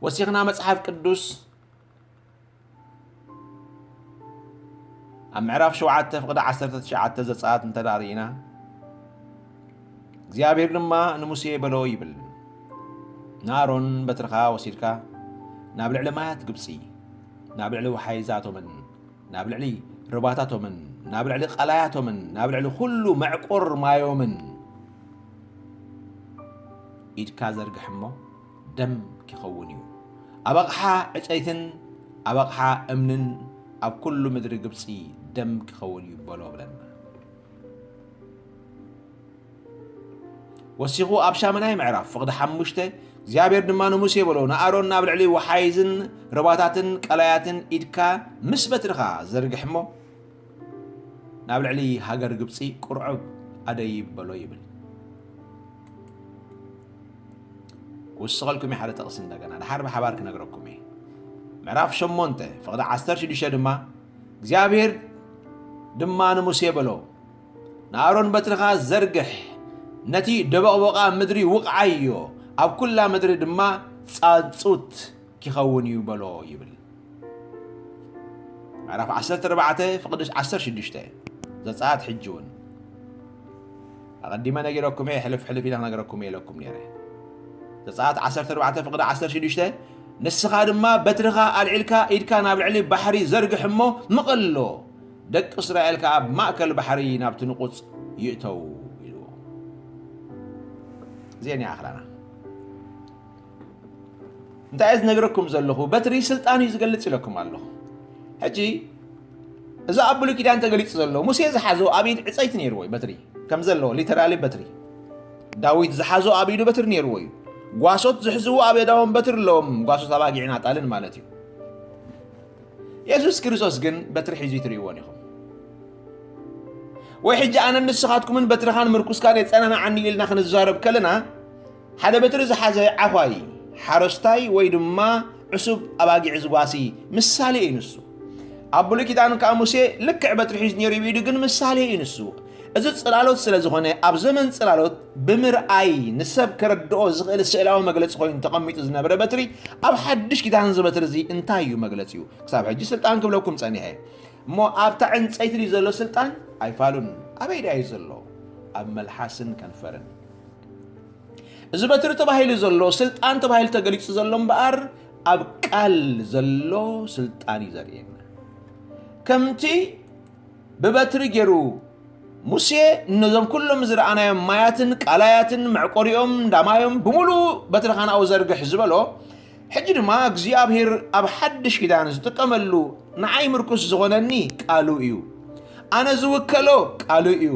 ወሲኽና መጽሓፍ ቅዱስ ኣብ ምዕራፍ ሸውዓተ ፍቕዲ ዓሰርተ ትሽዓተ ዘጸኣት እንተ ደኣ ርኢና፣ እግዚኣብሔር ድማ ንሙሴ በሎ ይብል፣ ንኣሮን በትርኻ ወሲድካ ናብ ልዕሊ ማያት ግብጺ፣ ናብ ልዕሊ ወሓይዛቶምን፣ ናብ ልዕሊ ሩባታቶምን፣ ናብ ልዕሊ ቀላያቶምን፣ ናብ ልዕሊ ኩሉ መዕቆር ማዮምን ኢድካ ዘርግሕ እሞ፣ ደም ኪኸውን እዩ። ኣብ ኣቕሓ ዕጨይትን ኣብ ኣቕሓ እምንን ኣብ ኩሉ ምድሪ ግብጺ ደም ኪኸውን እዩ በሎ ብለና። ወሲኹ ኣብ ሻምናይ ምዕራፍ ፍቕዲ ሓሙሽተ፣ እግዚኣብሔር ድማ ንሙሴ በሎ፣ ንኣሮን ናብ ልዕሊ ወሓይዝን ሩባታትን ቀላያትን ኢድካ ምስ በትርኻ ዘርግሕ እሞ፣ ናብ ልዕሊ ሃገር ግብጺ ቁርዕብ ኣደይብ በሎ ይብል። ክውስኸልኩም እየ ሓደ ጥቕሲ እንደገና፣ ድሓር ብሓባር ክነግረኩም እየ። ምዕራፍ ሸሞንተ፣ ፍቕዲ ዓሰርተ ሽዱሽተ ድማ፣ እግዚኣብሔር ድማ ንሙሴ በሎ፣ ንኣሮን በትርኻ ዘርግሕ፣ ነቲ ደበቕበቓ ምድሪ ውቕዓዮ፣ ኣብ ኩላ ምድሪ ድማ ጻጹት ኪኸውን እዩ በሎ ይብል። ምዕራፍ ዓሰርተ ኣርባዕተ ፍቕዲ ዓሰርተ ሽዱሽተ ዘጸኣት ሕጂ እውን ኣቐዲመ ነጊረኩም እየ፣ ሕልፍ ሕልፍ ኢለ ክነግረኩም እየ ኢለኩም ነይረ። ዘጸኣት ዓሰርተ ኣርባዕተ ፍቕዲ ዓሰርተ ሽዱሽተ፣ ንስኻ ድማ በትርኻ ኣልዒልካ ኢድካ ናብ ልዕሊ ባሕሪ ዘርግሕ እሞ ምቐሎ፣ ደቂ እስራኤል ከኣ ኣብ ማእከል ባሕሪ ናብቲ ንቑጽ ይእተው ኢልዎ። እዚአን ይኣኽላና። እንታይ እየ ዝነግረኩም ዘለኹ? በትሪ ስልጣን እዩ ዝገልጽ ኢለኩም ኣለኹ። ሕጂ እዚ ኣብ ብሉይ ኪዳን ተገሊጹ ዘሎ ሙሴ ዝሓዞ ኣብ ኢድ ዕጸይቲ ነይርዎ እዩ። በትሪ ከም ዘሎ ሊተራሊ በትሪ ዳዊት ዝሓዞ ኣብ ኢዱ በትሪ ነይርዎ እዩ። ጓሶት ዝሕዝዎ ኣብ የዳዎም በትሪ ኣለዎም፣ ጓሶት ኣባጊዕን ኣጣልን ማለት እዩ። የሱስ ክርስቶስ ግን በትሪ ሒዙ ትርእይዎን ኢኹም። ወይ ሕጂ ኣነን ንስኻትኩምን በትርኻን ምርኩስካን የጸናንዓኒ ኢልና ክንዛረብ ከለና፣ ሓደ በትሪ ዝሓዘ ዓዃይ፣ ሓረስታይ ወይ ድማ ዕሱብ ኣባጊዕ ዝጓሲ ምሳሌ እዩ ንሱ። ኣብ ብሉይ ኪዳን ከኣ ሙሴ ልክዕ በትሪ ሒዙ ነይሩ እዩ፣ ኢዱ ግን ምሳሌ እዩ ንሱ። እዚ ጽላሎት ስለ ዝኾነ፣ ኣብ ዘመን ጽላሎት ብምርኣይ ንሰብ ከረድኦ ዝኽእል ስእላዊ መግለጺ ኮይኑ ተቐሚጡ ዝነበረ በትሪ፣ ኣብ ሓድሽ ኪዳን እዚ በትሪ እዚ እንታይ እዩ መግለጺኡ? ክሳብ ሕጂ ስልጣን ክብለኩም ጸኒሐ። እሞ ኣብታ ዕንጸይቲ ድዩ ዘሎ ስልጣን? ኣይፋሉን። ኣበይ ድኣ እዩ ዘሎ? ኣብ መልሓስን ከንፈርን። እዚ በትሪ ተባሂሉ ዘሎ፣ ስልጣን ተባሂሉ ተገሊጹ ዘሎ እምበኣር፣ ኣብ ቃል ዘሎ ስልጣን እዩ ዘርእየና። ከምቲ ብበትሪ ገይሩ ሙሴ ነዞም ኩሎም ዝረኣናዮም ማያትን ቃላያትን መዕቆሪኦም እንዳማዮም ብምሉእ በትርኻ ናብኡ ዘርግሕ ዝበሎ፣ ሕጂ ድማ እግዚኣብሔር ኣብ ሓድሽ ኪዳን ዝጥቀመሉ ንዓይ ምርኩስ ዝኾነኒ ቃሉ እዩ። ኣነ ዝውከሎ ቃሉ እዩ።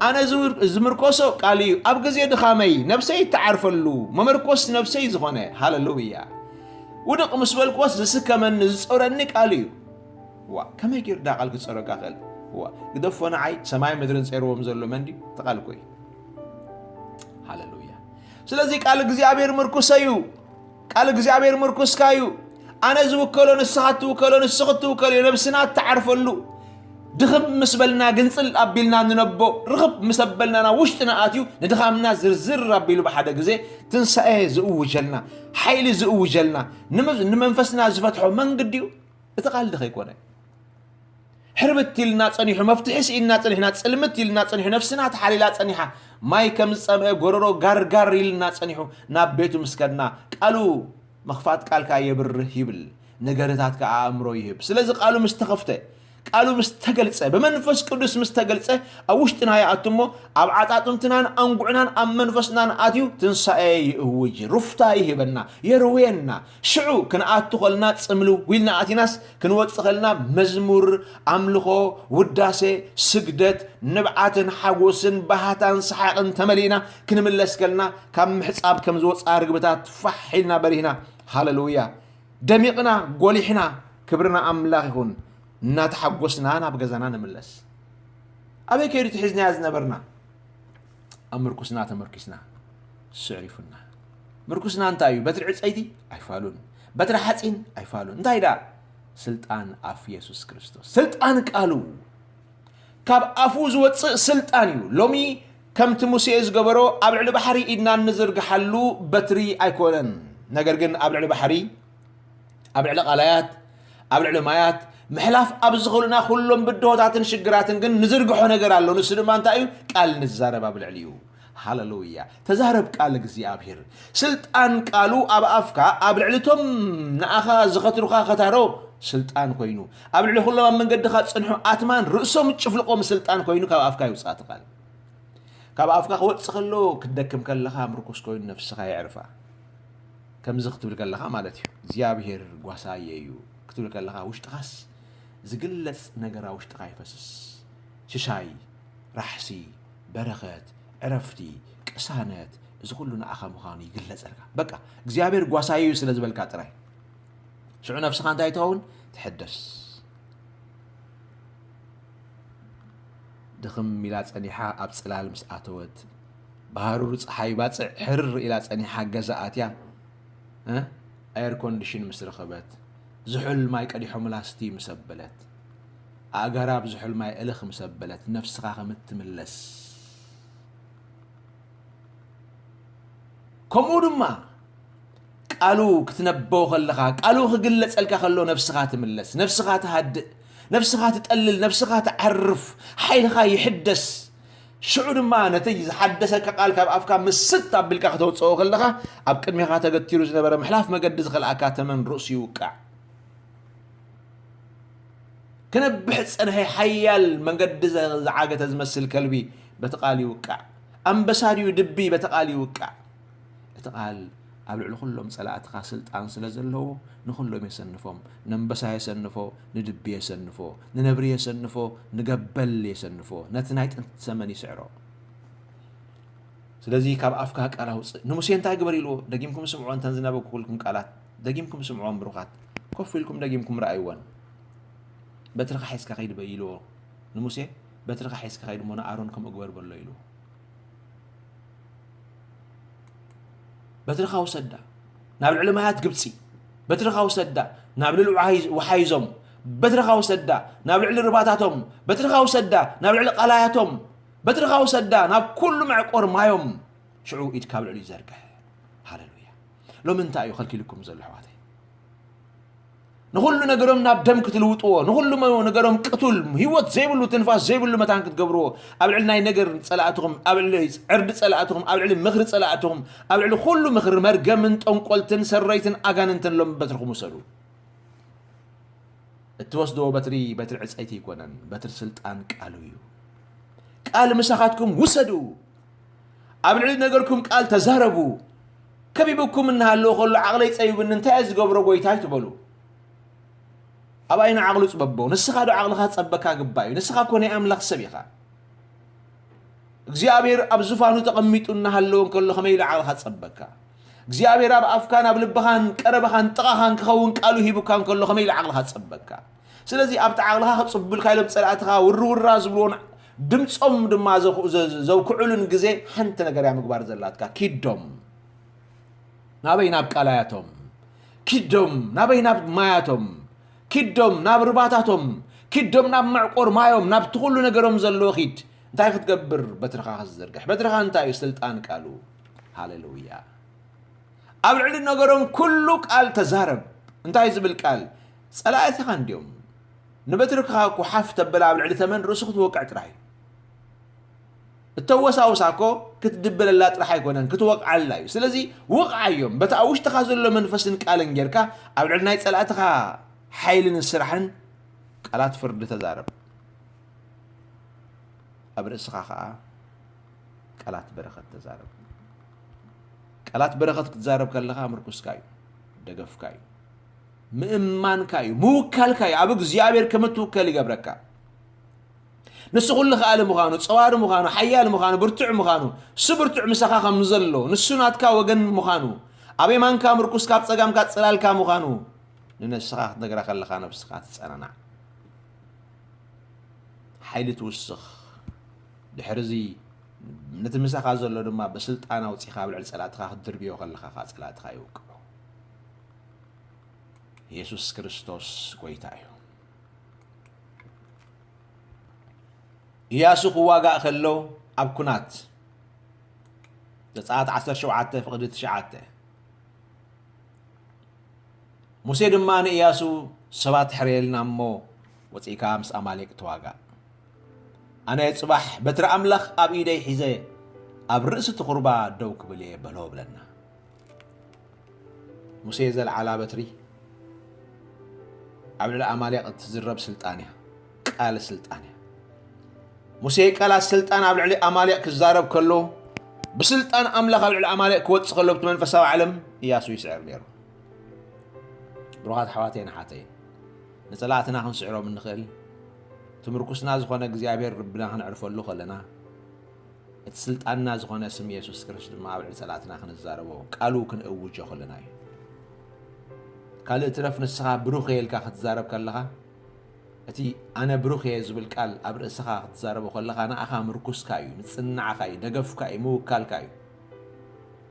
ኣነ ዝው-፣ ዝምርኮሶ ቃሉ እዩ። ኣብ ግዜ ድኻመይ ነብሰይ እትዓርፈሉ መመርኮስ ነብሰይ ዝኾነ፣ ሃሌሉያ። ውድቕ ምስ በልክዎስ ዝስከመኒ ዝጾረኒ ቃሉ እዩ። ዋ፣ ከመይ ገይሩ ዳ ቃል ክጸረጋ ክእል? ዋ፣ ግደፎ ንዓይ፣ ሰማይ ምድርን ጸይርዎም ዘሎ መን ድዩ? እቲ ቃል እኮ እዩ። ሃሌሉያ። ስለዚ ቃል እግዚኣብሔር ምርኩሰይ እዩ። ቃል እግዚኣብሔር ምርኩስካ እዩ። ኣነ ዝውከሎ ንስኻ እትውከሎ፣ ንስኺ እትውከልዮ፣ ነብስና እትዓርፈሉ። ድኽም ምስ በልና ግንጽል ኣቢልና ንነቦ፣ ርኽብ ምስ ኣበልና ናብ ውሽጥና ኣትዩ ንድኻምና ዝርዝር ኣቢሉ ብሓደ ግዜ ትንሳኤ ዝእውጀልና፣ ሓይሊ ዝእውጀልና፣ ንመ-፣ ንመንፈስና ዝፈትሖ መንገዲ እዩ። እቲ ቃል ድኸ ኣይኮነ? ሕርብት ኢልና ጸኒሑ፣ መፍትሒ ስኢንና ጸኒሕና፣ ጽልምት ኢልና ጸኒሑ፣ ነፍስና ተሓሊላ ጸኒሓ፣ ማይ ከም ዝጸምአ ጎረሮ ጋርጋር ኢልና ጸኒሑ፣ ናብ ቤቱ ምስ ከድና፣ ቃሉ መኽፋት ቃልካ የብርህ ይብል፣ ነገርታትካ ኣእምሮ ይህብ። ስለዚ ቃሉ ምስ ተኸፍተ፣ ቃሉ ምስ ተገልጸ፣ ብመንፈስ ቅዱስ ምስ ተገልጸ፣ ኣብ ውሽጥና ይኣቱ እሞ፣ ኣብ ዓጻጽምትናን ኣንጉዕናን ኣብ መንፈስናን ኣትዩ ትንሳኤ ይእውጅ፣ ሩፍታ ይህበና፣ የርውየና። ሽዑ ክንኣቱ ከልና ጽምልው ኢልና ኣቲናስ፣ ክንወጽእ ከልና መዝሙር፣ ኣምልኾ፣ ውዳሴ፣ ስግደት፣ ንብዓትን ሓጎስን ባህታን ሰሓቕን ተመሊእና ክንምለስ ከልና፣ ካብ ምሕጻብ ከም ዝወጽኣ ርግብታት ፋሕ ኢልና በሪህና። ሃሌሉያ! ደሚቕና፣ ጎሊሕና፣ ክብሪ ንኣምላኽ ይኹን፣ እናተሓጎስና ናብ ገዛና ንምለስ። ኣበይ ከይዱ እቲ ሒዝናዮ ዝነበርና? ኣብ ምርኩስና ተመርኪስና፣ ስዕሪፉና። ምርኩስና እንታይ እዩ? በትሪ ዕጸይቲ ኣይፋሉን፣ በትሪ ሓጺን ኣይፋሉን። እንታይ ደኣ? ስልጣን ኣፍ የሱስ ክርስቶስ፣ ስልጣን ቃሉ። ካብ ኣፉ ዝወጽእ ስልጣን እዩ። ሎሚ ከምቲ ሙሴ ዝገበሮ ኣብ ልዕሊ ባሕሪ ኢድና እንዝርግሓሉ በትሪ ኣይኮነን። ነገር ግን ኣብ ልዕሊ ባሕሪ፣ ኣብ ልዕሊ ቃላያት፣ ኣብ ልዕሊ ማያት ምሕላፍ ኣብ ዝኽእሉና ኩሎም ብድሆታትን ሽግራትን ግን ንዝርግሖ ነገር ኣሎ። ንሱ ድማ እንታይ እዩ? ቃል ንዛረብ ኣብ ልዕሊኡ። ሃሌሉያ! ተዛረብ ቃል እግዚኣብሔር። ስልጣን ቃሉ ኣብ ኣፍካ፣ ኣብ ልዕሊ እቶም ንኣኻ ዝኸትሩኻ ኸታሮ ስልጣን ኮይኑ፣ ኣብ ልዕሊ ኩሎም ኣብ መንገድኻ ዝጸንሑ ኣትማን ርእሶም ጭፍልቖም ስልጣን ኮይኑ ካብ ኣፍካ ይውጻእ እቲ ቃል። ካብ ኣፍካ ክወጽእ ከሎ ክትደክም ከለኻ ምርኩስ ኮይኑ ነፍስኻ የዕርፋ። ከምዚ ክትብል ከለኻ ማለት እዩ፣ እግዚኣብሔር ጓሳየ እዩ ክትብል ከለኻ ውሽጥኻስ ዝግለጽ ነገር ኣብ ውሽጥኻ ይፈስስ። ሽሻይ፣ ራሕሲ፣ በረኸት፣ ዕረፍቲ፣ ቅሳነት፣ እዚ ኩሉ ንኣኻ ምዃኑ ይግለጸልካ። በቃ እግዚኣብሔር ጓሳየ እዩ ስለ ዝበልካ ጥራይ። ሽዑ ነፍስኻ እንታይ ትኸውን? ትሕደስ። ድኽም ኢላ ጸኒሓ ኣብ ጽላል ምስ ኣተወት፣ ብሃሩር ጸሓይ ባጽዕ ሕርር ኢላ ጸኒሓ ገዛ ኣትያ፣ እ፣ ኤር ኮንዲሽን ምስ ረኸበት፣ ዝሑል ማይ ቀዲሖምላ ስቲ ምስ ኣበለት፣ ኣእጋራ ብዝሑል ማይ እልኽ ምስ ኣበለት፣ ነፍስኻ ከም እትምለስ፣ ከምኡ ድማ ቃሉ ክትነበቦ ከለኻ፣ ቃሉ ክግለጸልካ ከሎ ነፍስኻ ትምለስ፣ ነፍስኻ ትሃድእ፣ ነፍስኻ ትጠልል፣ ነፍስኻ ትዓርፍ፣ ሓይልኻ ይሕደስ። ሽዑ ድማ ነቲ ዝሓደሰካ ቃል ካብ ኣፍካ ምስት ኣቢልካ ከተውጽኦ ከለኻ፣ ኣብ ቅድሜኻ ተገቲሩ ዝነበረ ምሕላፍ መገዲ ዝኸልኣካ ተመን ርእሱ ይውቃዕ። ክነብሕ ዝጸንሐ ሓያል መንገዲ ዘ-፣ ዝዓገተ ዝመስል ከልቢ በቲ ቃል ይውቃዕ። ኣንበሳ ድዩ ድቢ በቲ ቃል ይውቃዕ። እቲ ቃል ኣብ ልዕሊ ኩሎም ጸላእትኻ ስልጣን ስለ ዘለዎ፣ ንኹሎም የሰንፎም። ነንበሳ የሰንፎ፣ ንድቢ የሰንፎ፣ ንነብሪ የሰንፎ፣ ንገበል የሰንፎ፣ ነቲ ናይ ጥንቲ ሰመን ይስዕሮ። ስለዚ ካብ ኣፍካ ቃል ኣውጽእ። ንሙሴ እንታይ ግበር ኢልዎ? ደጊምኩም ስምዕዎ፣ እንተን ዝነበብኩልኩም ቃላት ደጊምኩም ስምዕዎን ብሩኻት። ኮፍ ኢልኩም ደጊምኩም ረኣይዎን። በትርኻ ሒዝካ ከይድ በ-፣ ኢልዎ ንሙሴ። በትርኻ ሒዝካ ከይድ እሞ ንኣሮን ከምኡ ግበር በሎ ኢልዎ። በትርኻ ውሰዳ ናብ ልዕሊ ማያት ግብጺ። በትርኻ ውሰዳ ናብ ልዕሊ ወሓይ-፣ ወሓይዞም። በትርኻ ውሰዳ ናብ ልዕሊ ርባታቶም። በትርኻ ውሰዳ ናብ ልዕሊ ቃላያቶም። በትርኻ ውሰዳ ናብ ኩሉ መዕቆር ማዮም። ሽዑ ኢድካ ኣብ ልዕሊኡ ዘርግሕ። ሃሌሉያ። ሎሚ እንታይ እዩ ከልኪልኩም ዘሎ ኣሕዋተይ? ንኹሉ ነገሮም ናብ ደም ክትልውጥዎ፣ ንኹሉ መ-፣ ነገሮም ቅቱል፣ ህይወት ዘይብሉ፣ ትንፋስ ዘይብሉ መታን ክትገብርዎ፣ ኣብ ልዕሊ ናይ ነገር ጸላእትኹም፣ ኣብ ልዕሊ ዕርዲ ጸላእትኹም፣ ኣብ ልዕሊ ምኽሪ ጸላእትኹም፣ ኣብ ልዕሊ ኩሉ ምኽሪ መርገምን ጠንቆልትን ሰረይትን ኣጋንንትን ሎም በትርኹም ውሰዱ። እትወስድዎ በትሪ፣ በትሪ ዕጸይቲ ኣይኮነን፣ በትሪ ስልጣን ቃሉ እዩ። ቃል ምሳኻትኩም ውሰዱ። ኣብ ልዕሊ ነገርኩም ቃል ተዛረቡ። ከቢቡኩም እናሃለወ ከሎ ዓቕለይ ጸቢቡኒ፣ እንታይ እየ ዝገብሮ ጎይታይ ትበሉ። ኣብ ኣይኑ ዓቕሉ ጽበቦ። ንስኻ ዶ ዓቕልኻ ጸበካ ግባዩ? ንስኻ እኮ ናይ ኣምላኽ ሰብ ኢኻ። እግዚኣብሔር ኣብ ዙፋኑ ተቐሚጡ እናሃለወ እንከሎ ከመይ ኢሉ ዓቕልኻ ጸበካ? እግዚኣብሔር ኣብ ኣፍካን ኣብ ልብኻን ቀረባኻን ጥቓኻን ክኸውን ቃሉ ሂቡካ እንከሎ ከመይ ኢሉ ዓቕልኻ ጸበካ? ስለዚ ኣብቲ ዓቕልኻ ክጽቡልካ ኢሎም ጸላእትኻ ውርውራ ዝብልዎን ድምጾም ድማ ዘኹ-፣ ዘ-፣ ዘውክዑሉን ግዜ ሓንቲ ነገር እያ ምግባር ዘላትካ። ኪዶም ናበይ? ናብ ቃላያቶም። ኪዶም ናበይ? ናብ ማያቶም። ኪዶም ናብ ርባታቶም። ኪዶም ናብ መዕቆር ማዮም፣ ናብቲ ኩሉ ነገሮም ዘለዎ ኪድ። እንታይ ክትገብር? በትርኻ ክትዝርግሕ። በትርኻ እንታይ እዩ? ስልጣን ቃሉ። ሃሌሉያ። ኣብ ልዕሊ ነገሮም ኩሉ ቃል ተዛረብ። እንታይ ዝብል ቃል? ጸላእትኻ እንድዮም። ንበትርኻ እኮ ሓፍ ተበላ ኣብ ልዕሊ ተመን ርእሱ ክትወቅዕ ጥራይ እዩ። እተወሳውሳ እኮ ክትድብለላ ጥራሕ ኣይኮነን፣ ክትወቅዓላ እዩ። ስለዚ ውቕዓዮም። በቲ ኣብ ውሽጥኻ ዘሎ መንፈስን ቃልን ጌርካ ኣብ ልዕሊ ናይ ጸላእትኻ ሓይልን ስራሕን ቃላት ፍርዲ ተዛረብ። ኣብ ርእስኻ ኸኣ ቃላት በረኸት ተዛረብ። ቃላት በረኸት ክትዛረብ ከለኻ ምርኩስካ እዩ፣ ደገፍካ እዩ፣ ምእማንካ እዩ፣ ምውካልካ እዩ። ኣብ እግዚኣብሔር ከም እትውከል ይገብረካ። ንሱ ኩሉ ከኣሊ ምዃኑ፣ ጸዋሪ ምዃኑ፣ ሓያል ምዃኑ፣ ብርቱዕ ምዃኑ፣ እሱ ብርቱዕ ምሳኻ ከም ዘሎ፣ ንሱ ናትካ ወገን ምዃኑ፣ ኣብ የማንካ ምርኩስካ፣ ኣብ ጸጋምካ ጽላልካ ምዃኑ ንነፍስኻ ክትነግራ ከለኻ ነፍስኻ ትጸናናዕ። ሓይሊ ትውስኽ። ድሕርዚ ነቲ ምሳኻ ዘሎ ድማ ብስልጣን ኣውጺኻ ኣብ ልዕሊ ጸላእትኻ ክትድርብዮ ከለኻ ኸኣ ጸላእትኻ ይውቅዑ። የሱስ ክርስቶስ ጐይታ እዩ። ኢያሱ ክዋጋእ ከሎ ኣብ ኲናት፣ ዘጸኣት ዓሰርተ ሸውዓተ ፍቕዲ ትሽዓተ። ሙሴ ድማ ንኢያሱ፣ ሰባት ሕረየልና እሞ ወጺእካ ምስ ኣማሌቅ ተዋጋእ። ኣነ ጽባሕ በትሪ ኣምላኽ ኣብ ኢደይ ሒዘ ኣብ ርእሲ እቲ ኹርባ ደው ክብል እየ በሎ ብለና። ሙሴ ዘልዓላ በትሪ ኣብ ልዕሊ ኣማሌቅ እትዝረብ ስልጣን እያ። ቃል ስልጣን እያ። ሙሴ ቃላት ስልጣን ኣብ ልዕሊ ኣማሌቅ ክዛረብ ከሎ፣ ብስልጣን ኣምላኽ ኣብ ልዕሊ ኣማሌቅ ክወጽእ ከሎ፣ ብቲ መንፈሳዊ ዓለም ኢያሱ ይስዕር ነይሩ። ብሩኻት ኣሕዋተይን ኣሓተይን፣ ንጸላእትና ክንስዕሮም እንኽእል፣ እቲ ምርኩስና ዝኾነ እግዚኣብሔር ርብና ክነዕርፈሉ ከለና፣ እቲ ስልጣንና ዝኾነ ስም የሱስ ክርስቶስ ድማ ኣብ ልዕሊ ጸላእትና ክንዛረቦ፣ ቃሉ ክንእውጆ ከለና እዩ። ካልእ ትረፍ ንስኻ ብሩኽ እየ ኢልካ ክትዛረብ ከለኻ፣ እቲ ኣነ ብሩኽ እየ ዝብል ቃል ኣብ ርእስኻ ክትዛረቦ ከለኻ፣ ንኣኻ ምርኩስካ እዩ፣ ምጽንናዕካ እዩ፣ ደገፍካ እዩ፣ ምውካልካ እዩ።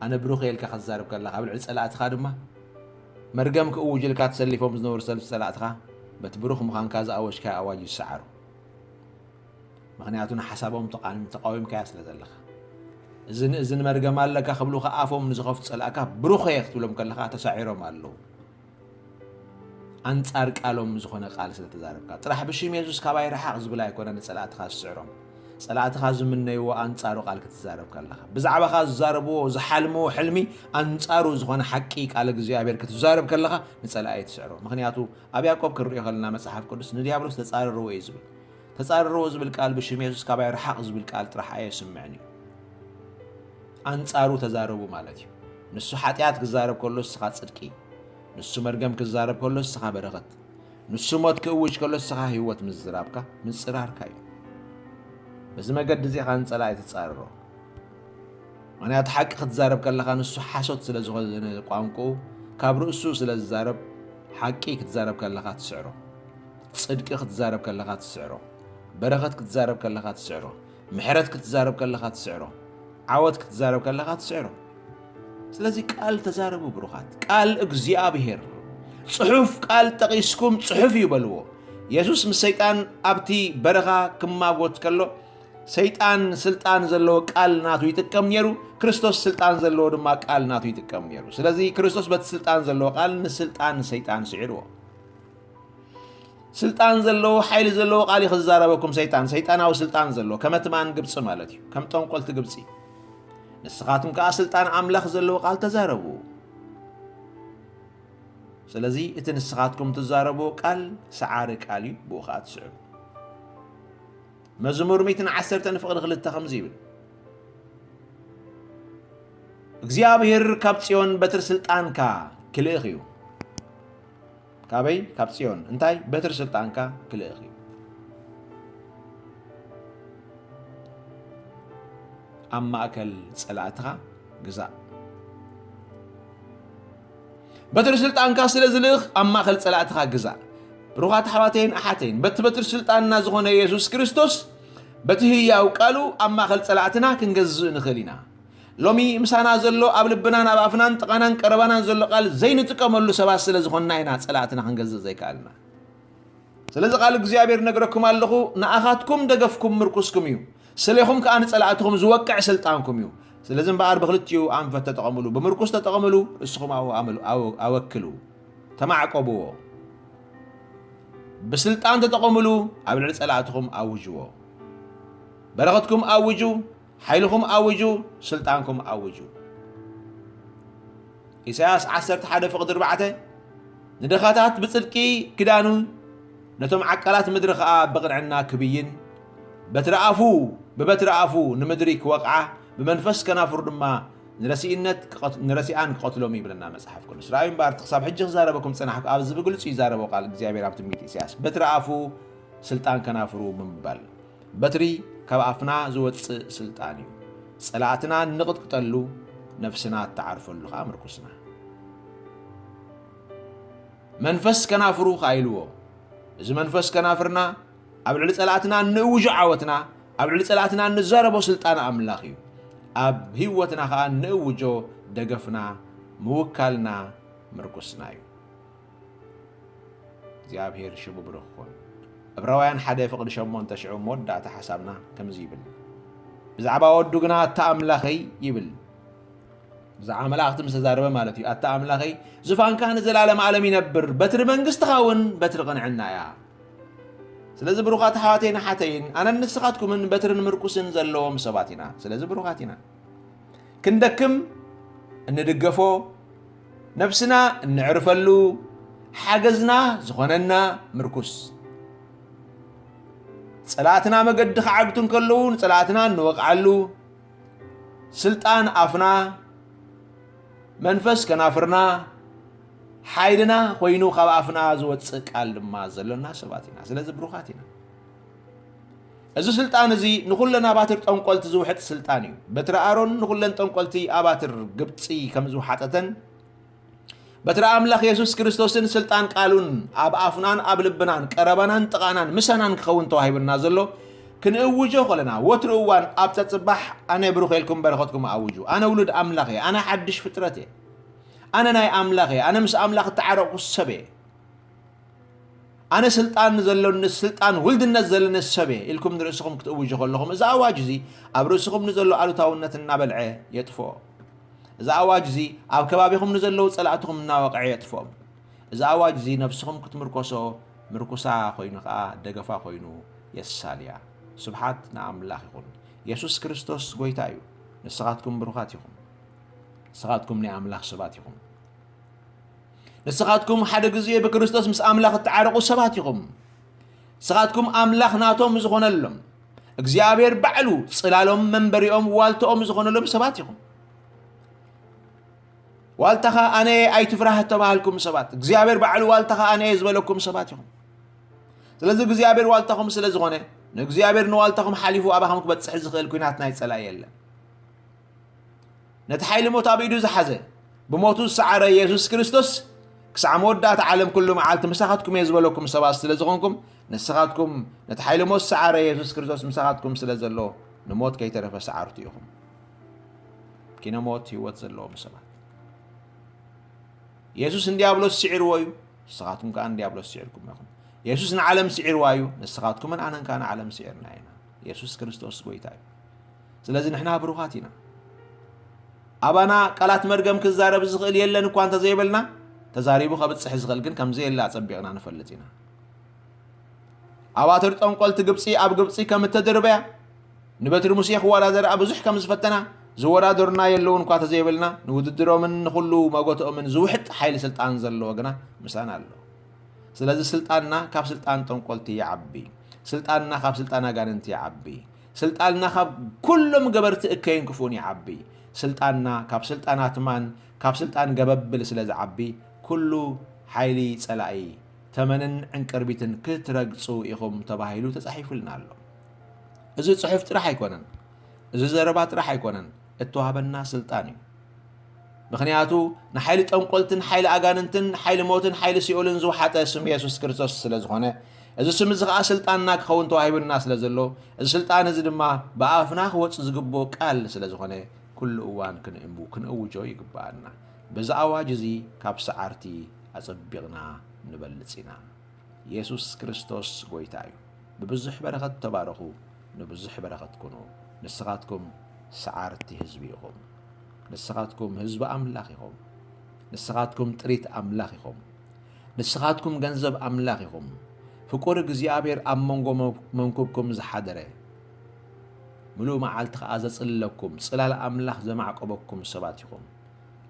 ኣነ ብሩኽ እየ ኢልካ ክትዛረብ ከለኻ፣ ኣብ ልዕሊ ጸላእትኻ ድማ መርገም ክእውጅልካ ተሰሊፎም ዝነበሩ ሰልፊ ጸላእትኻ፣ በቲ ብሩኽ ምዃንካ ዝኣወጅካዮ ኣዋጅ ይሰዓሩ። ምኽንያቱ ንሓሳቦም ተቓኒ-፣ ተቃዊምካያ ስለ ዘለኻ። እዝን እዝን መርገም ኣለካ ክብሉኻ ኣፎም ንዝኸፍቱ ጸላእካ ብሩኽ እየ ክትብሎም ከለኻ ተሳዒሮም ኣለዉ። ኣንጻር ቃሎም ዝኾነ ቃል ስለ ተዛረብካ ጥራሕ። ብሽም የሱስ ካባይ ርሓቕ ዝብል ኣይኮነ ንጸላእትኻ ዝስዕሮም። ጸላእትኻ ዝምነይዎ ኣንጻሩ ቃል ክትዛረብ ከለኻ። ብዛዕባኻ ዝዛረብዎ፣ ዝሓልምዎ ሕልሚ ኣንጻሩ ዝኾነ ሓቂ ቃል እግዚኣብሔር ክትዛረብ ከለኻ ንጸላኢ ትስዕሮ። ምኽንያቱ ኣብ ያዕቆብ ክንሪኦ ከለና መጽሓፍ ቅዱስ ንዲያብሎስ ተጻረርዎ እዩ ዝብል። ተጻረርዎ ዝብል ቃል ብሽም የሱስ ካባይ ርሓቕ ዝብል ቃል ጥራሕ ኣየስምዕን እዩ። ኣንጻሩ ተዛረቡ ማለት እዩ። ንሱ ሓጢኣት ክዛረብ ከሎ ንስኻ ጽድቂ፣ ንሱ መርገም ክዛረብ ከሎ ንስኻ በረኸት፣ ንሱ ሞት ክእውጅ ከሎ ንስኻ ህይወት ምዝራብካ ምጽራርካ እዩ። በዚ መገዲ እዚ ኢኻ ንጸላኢ ትጻረሮ። ምኽንያቱ ሓቂ ክትዛረብ ከለኻ ንሱ ሓሶት ስለ ዝኾነ ቋንቋኡ ካብ ርእሱ ስለ ዝዛረብ ሓቂ ክትዛረብ ከለኻ ትስዕሮ። ጽድቂ ክትዛረብ ከለኻ ትስዕሮ። በረኸት ክትዛረብ ከለኻ ትስዕሮ። ምሕረት ክትዛረብ ከለኻ ትስዕሮ። ዓወት ክትዛረብ ከለኻ ትስዕሮ። ስለዚ ቃል ተዛረቡ ብሩኻት። ቃል እግዚኣብሔር። ጽሑፍ ቃል ጠቒስኩም ጽሑፍ እዩ በልዎ። የሱስ ምስ ሰይጣን ኣብቲ በረኻ ክማጎት ከሎ ሰይጣን ስልጣን ዘለዎ ቃል ናቱ ይጥቀም ነይሩ፣ ክርስቶስ ስልጣን ዘለዎ ድማ ቃል ናቱ ይጥቀም ነይሩ። ስለዚ ክርስቶስ በቲ ስልጣን ዘለዎ ቃል ንስልጣን ሰይጣን ስዒርዎ። ስልጣን ዘለዎ ሓይሊ ዘለዎ ቃል እዩ ክዛረበኩም ሰይጣን፣ ሰይጣናዊ ስልጣን ዘለዎ፣ ከመ ትማን ግብጺ ማለት እዩ፣ ከም ጠንቆልቲ ግብጺ። ንስኻትኩም ከኣ ስልጣን ኣምላኽ ዘለዎ ቃል ተዛረቡ። ስለዚ እቲ ንስኻትኩም ትዛረብዎ ቃል ሰዓሪ ቃል እዩ፣ ብኡ ኸኣ ትስዕሩ። መዝሙር ሚእትን ዓሰርተን ፍቕዲ ክልተ ከምዚ ይብል፣ እግዚኣብሔር ካብ ጽዮን በትሪ ስልጣንካ ክልእኽ እዩ። ካበይ? ካብ ጽዮን። እንታይ? በትሪ ስልጣንካ ክልእኽ እዩ። ኣብ ማእከል ጸላእትኻ ግዛእ። በትሪ ስልጣንካ ስለ ዝልእኽ ኣብ ማእከል ጸላእትኻ ግዛእ። ብሩኻት ኣሕዋተይን ኣሓተይን፣ በቲ በትሪ ስልጣንና ዝኾነ የሱስ ክርስቶስ፣ በቲ ህያው ቃሉ ኣብ ማእከል ጸላእትና ክንገዝእ ንኽእል ኢና። ሎሚ ምሳና ዘሎ፣ ኣብ ልብናን ኣብ ኣፍናን ጥቓናን ቀረባናን ዘሎ ቃል ዘይንጥቀመሉ ሰባት ስለ ዝኾንና ኢና ጸላእትና ክንገዝእ ዘይከኣልና። ስለዚ ቃል እግዚኣብሔር ነግረኩም ኣለኹ፣ ንኣኻትኩም ደገፍኩም ምርኩስኩም እዩ፣ ስሌኹም ከኣ ንጸላእትኹም ዝወቅዕ ስልጣንኩም እዩ። ስለዚ እምበኣር ብኽልቲኡ ኣንፈት ተጠቐምሉ፣ ብምርኩስ ተጠቐምሉ፣ እስኹም ኣብኡ ኣመሉ-፣ ኣወ-፣ ኣወክሉ፣ ተማዕቆብዎ። ብስልጣን ተጠቐምሉ፣ ኣብ ልዕሊ ጸላእትኹም ኣውጅዎ። በረኸትኩም ኣውጁ፣ ሓይልኹም ኣውጁ፣ ስልጣንኩም ኣውጁ። ኢሳያስ ዓሰርተ ሓደ ፍቕዲ ኣርባዕተ፣ ንድኻታት ብጽድቂ ክዳኑ፣ ነቶም ዓቃላት ምድሪ ኸኣ ብቕንዕና ክብይን፣ በትሪ ኣፉ፣ ብበትሪ ኣፉ ንምድሪ ክወቕዓ፣ ብመንፈስ ከናፍሩ ድማ ንረሲእነት ክቐት-፣ ንረሲኣን ክቐትሎም ይብለና መጽሓፍ ቅዱስ። ረኣዩ እምበኣር፣ እቲ ክሳብ ሕጂ ክዛረበኩም ጸናሕኩ፣ ኣብዚ ብግልጹ ይዛረቦ ቃል እግዚኣብሔር ኣብ ትንቢት ኢሳያስ። በትሪ ኣፉ ስልጣን ከናፍሩ ብምባል፣ በትሪ ካብ ኣፍና ዝወጽእ ስልጣን እዩ። ጸላእትና እንቕጥቅጠሉ፣ ነፍስና እተዓርፈሉ ኸኣ ምርኩስና። መንፈስ ከናፍሩ ኸኣ ኢልዎ። እዚ መንፈስ ከናፍርና ኣብ ልዕሊ ጸላእትና እንእውጆ ዓወትና፣ ኣብ ልዕሊ ጸላእትና እንዛረቦ ስልጣን ኣምላኽ እዩ። ኣብ ህይወትና ኸኣ እንእውጆ ደገፍና፣ ምውካልና፣ ምርኩስና እዩ። እግዚኣብሔር ሽሙ ብሩኽ ይኹን። ዕብራውያን ሓደ ፍቕዲ ሸሞንተ ሽዑ መወዳእታ ሓሳብና ከምዚ ይብል፣ ብዛዕባ ወዱ ግና ኣታ ኣምላኸይ ይብል። ብዛዕባ መላእኽቲ ምስ ተዛረበ ማለት እዩ። ኣታ ኣምላኸይ፣ ዙፋንካ ንዘላለም ዓለም ይነብር፣ በትሪ መንግስትኻ እውን በትሪ ቅንዕና እያ። ስለዚ ብሩኻት ኣሕዋተይን ኣሓተይን፣ ኣነን ንስኻትኩምን በትርን ምርኩስን ዘለዎም ሰባት ኢና። ስለዚ ብሩኻት ኢና። ክንደክም እንድገፎ፣ ነብስና እንዕርፈሉ፣ ሓገዝና ዝኾነና ምርኩስ። ጸላእትና መገዲ ክዓግቱ እንከለዉ፣ ንጸላእትና እንወቕዓሉ፣ ስልጣን ኣፍና፣ መንፈስ ከናፍርና፣ ሓይልና ኮይኑ ካብ ኣፍና ዝወጽእ ቃል ድማ ዘሎና ሰባት ኢና። ስለዚ ብሩኻት ኢና። እዚ ስልጣን እዚ ንኹለን ኣባትር ጠንቆልቲ ዝውሕጥ ስልጣን እዩ። በትሪ ኣሮን ንኹለን ጠንቆልቲ ኣባትር ግብጺ ከም ዝውሓጠተን፣ በትሪ ኣምላኽ የሱስ ክርስቶስን ስልጣን ቃሉን ኣብ ኣፍናን ኣብ ልብናን ቀረባናን ጥቓናን ምሳናን ክኸውን ተዋሂቡና ዘሎ ክንእውጆ ከለና፣ ወትሩ እዋን ኣብ ጸጽባሕ ኣነ ብሩኽ ኢልኩም በረኸትኩም ኣውጁ። ኣነ ውሉድ ኣምላኽ እየ። ኣነ ሓድሽ ፍጥረት እየ። ኣነ ናይ ኣምላኽ እየ። ኣነ ምስ ኣምላኽ እተዓረቕኩ ሰብ እየ። ኣነ ስልጣን ዘለኒ፣ ስልጣን ውልድነት ዘለኒ ሰብ እየ ኢልኩም ንርእስኹም ክትእውጁ ከለኹም፣ እዚ ኣዋጅ እዚ ኣብ ርእስኹም ንዘሎ ኣሉታውነት እናበልዐ የጥፍኦ። እዚ ኣዋጅ እዚ ኣብ ከባቢኹም ንዘለዉ ጸላእትኹም እናወቕዐ የጥፍኦም። እዚ ኣዋጅ እዚ ነፍስኹም ክትምርኮሶ ምርኩሳ ኮይኑ ኸኣ ደገፋ ኮይኑ የሳልያ። ስብሓት ንኣምላኽ ይኹን። የሱስ ክርስቶስ ጐይታ እዩ። ንስኻትኩም ብሩኻት ኢኹም። ንስኻትኩም ናይ ኣምላኽ ሰባት ኢኹም። ንስኻትኩም ሓደ ግዜ ብክርስቶስ ምስ ኣምላኽ እተዓረቑ ሰባት ኢኹም። ንስኻትኩም ኣምላኽ ናቶም ዝኾነሎም፣ እግዚኣብሔር ባዕሉ ጽላሎም፣ መንበሪኦም፣ ዋልታኦም ዝኾነሎም ሰባት ኢኹም። ዋልታኻ ኣነ እየ ኣይትፍራህ እተባሃልኩም ሰባት፣ እግዚኣብሔር ባዕሉ ዋልታኻ ኣነ እየ ዝበለኩም ሰባት ኢኹም። ስለዚ እግዚኣብሔር ዋልታኹም ስለ ዝኾነ፣ ንእግዚኣብሔር ንዋልታኹም ሓሊፉ ኣባኹም ክበጽሕ ዝኽእል ኲናት ናይ ጸላኢ የለን። ነቲ ሓይሊ ሞት ኣብ ኢዱ ዝሓዘ፣ ብሞቱ ዝሰዓረ የሱስ ክርስቶስ፣ ክሳዕ መወዳእታ ዓለም ኩሉ መዓልቲ ምሳኻትኩም እየ ዝበለኩም ሰባት ስለ ዝኾንኩም፣ ንስኻትኩም ነቲ ሓይሊ ሞት ዝሰዓረ የሱስ ክርስቶስ ምሳኻትኩም ስለ ዘሎ፣ ንሞት ከይተረፈ ሰዓርቱ ኢኹም። ኪነ ሞት ህይወት ዘለዎም ሰባት። የሱስ ንዲያብሎስ ስዒርዎ እዩ፣ ንስኻትኩም ከኣ ንዲያብሎስ ስዒርኩም ኢኹም። የሱስ ንዓለም ስዒርዋ እዩ፣ ንስኻትኩምን ኣነን ከኣ ንዓለም ስዒርና ኢና። የሱስ ክርስቶስ ጐይታ እዩ። ስለዚ ንሕና ብሩኻት ኢና። ኣባና ቃላት መርገም ክዛረብ ዝኽእል የለን እኳ እንተዘይበልና፣ ተዛሪቡ ከብጽሕ ዝኽእል ግን ከም ዘየለ ኣጸቢቕና ንፈልጥ ኢና። ኣባትር ጠንቆልቲ ግብጺ ኣብ ግብጺ ከም እተደርበያ፣ ንበትሪ ሙሴ ክወዳደርኣ ብዙሕ ከም ዝፈተና፣ ዝወዳደሩና የለውን እኳ ተዘይበልና፣ ንውድድሮምን ንኹሉ መጎትኦምን ዝውሕጥ ሓይሊ ስልጣን ዘለዎ ግና ምሳና ኣሎ። ስለዚ ስልጣንና ካብ ስልጣን ጠንቆልቲ ይዓቢ። ስልጣንና ካብ ስልጣን ኣጋንንቲ ይዓቢ። ስልጣንና ካብ ኩሎም ገበርቲ እከይን ክፉእን ይዓቢ። ስልጣንና ካብ ስልጣን ኣትማን ካብ ስልጣን ገበብል ስለ ዝዓቢ፣ ኩሉ ሓይሊ ጸላኢ፣ ተመንን ዕንቅርቢትን ክትረግጹ ኢኹም ተባሂሉ ተጻሒፉልና ኣሎ። እዚ ጽሑፍ ጥራሕ ኣይኮነን። እዚ ዘረባ ጥራሕ ኣይኮነን። እተዋህበና ስልጣን እዩ። ምኽንያቱ ንሓይሊ ጠንቆልትን ሓይሊ ኣጋንንትን ሓይሊ ሞትን ሓይሊ ሲኦልን ዝወሓጠ ስም የሱስ ክርስቶስ ስለ ዝኾነ፣ እዚ ስም እዚ ኸኣ ስልጣንና ክኸውን ተዋሂቡና ስለ ዘሎ፣ እዚ ስልጣን እዚ ድማ ብኣፍና ክወጽእ ዝግብኦ ቃል ስለ ዝኾነ፣ ኩሉ እዋን ክንእሙ-፣ ክንእውጆ ይግብኣና። በዚ ኣዋጅ እዚ ካብ ሰዓርቲ ኣጸቢቕና ንበልጽ ኢና። የሱስ ክርስቶስ ጐይታ እዩ። ብብዙሕ በረኸት ተባረኹ፣ ንብዙሕ በረኸት ኩኑ። ንስኻትኩም ሰዓርቲ ህዝቢ ኢኹም። ንስኻትኩም ህዝቢ ኣምላኽ ኢኹም። ንስኻትኩም ጥሪት ኣምላኽ ኢኹም። ንስኻትኩም ገንዘብ ኣምላኽ ኢኹም። ፍቁር እግዚኣብሔር ኣብ መንጎ መ-፣ መንኩብኩም ዝሓደረ፣ ምሉእ መዓልቲ ኸኣ ዘጽልለኩም፣ ጽላል ኣምላኽ ዘማዕቆበኩም ሰባት ኢኹም።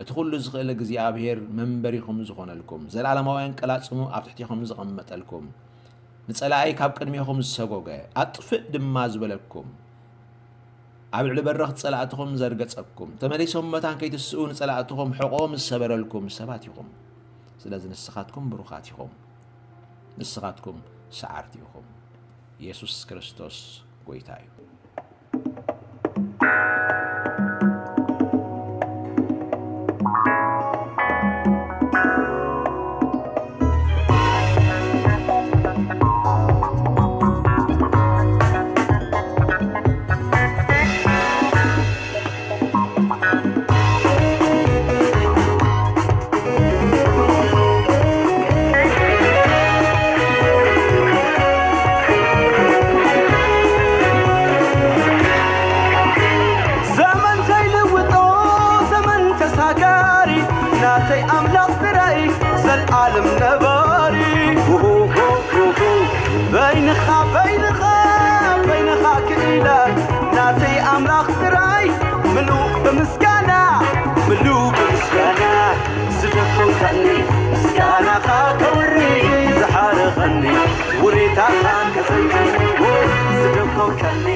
እቲ ኹሉ ዝኽእል እግዚኣብሔር መንበሪኹም ዝኾነልኩም፣ ዘለዓለማውያን ቀላጽሙ ኣብ ትሕቲኹም ዝቐመጠልኩም፣ ንጸላኢ ካብ ቅድሜኹም ዝሰጎገ፣ ኣጥፍእ ድማ ዝበለኩም፣ ኣብ ልዕሊ በረኽቲ ጸላእትኹም ዘርገጸኩም፣ ተመሊሶም መታን ከይትስኡ ንጸላእትኹም ሕቖኦም ዝሰበረልኩም ሰባት ኢኹም። ስለዚ ንስኻትኩም ብሩኻት ኢኹም። ንስኻትኩም ሰዓርቲ ኢኹም። የሱስ ክርስቶስ ጐይታ እዩ። ዘመን ዘይልውጦ ዘመን ተሳጋሪ ናተይ ኣምላኽ ጥራይ ዘልኣለም ነባሪ። በይንኻ በይንኻ በይንኻ ክኢላ ናተይ ኣምላኽ ጥራይ ምሉእ ብምስጋና ምሉእ ብምስጋና ዝደኮንካኒ ምስጋናኻ ከውሪ ዝሓረኸኒ ውሬታኻ ከዘንቱ ዝደኮንካኒ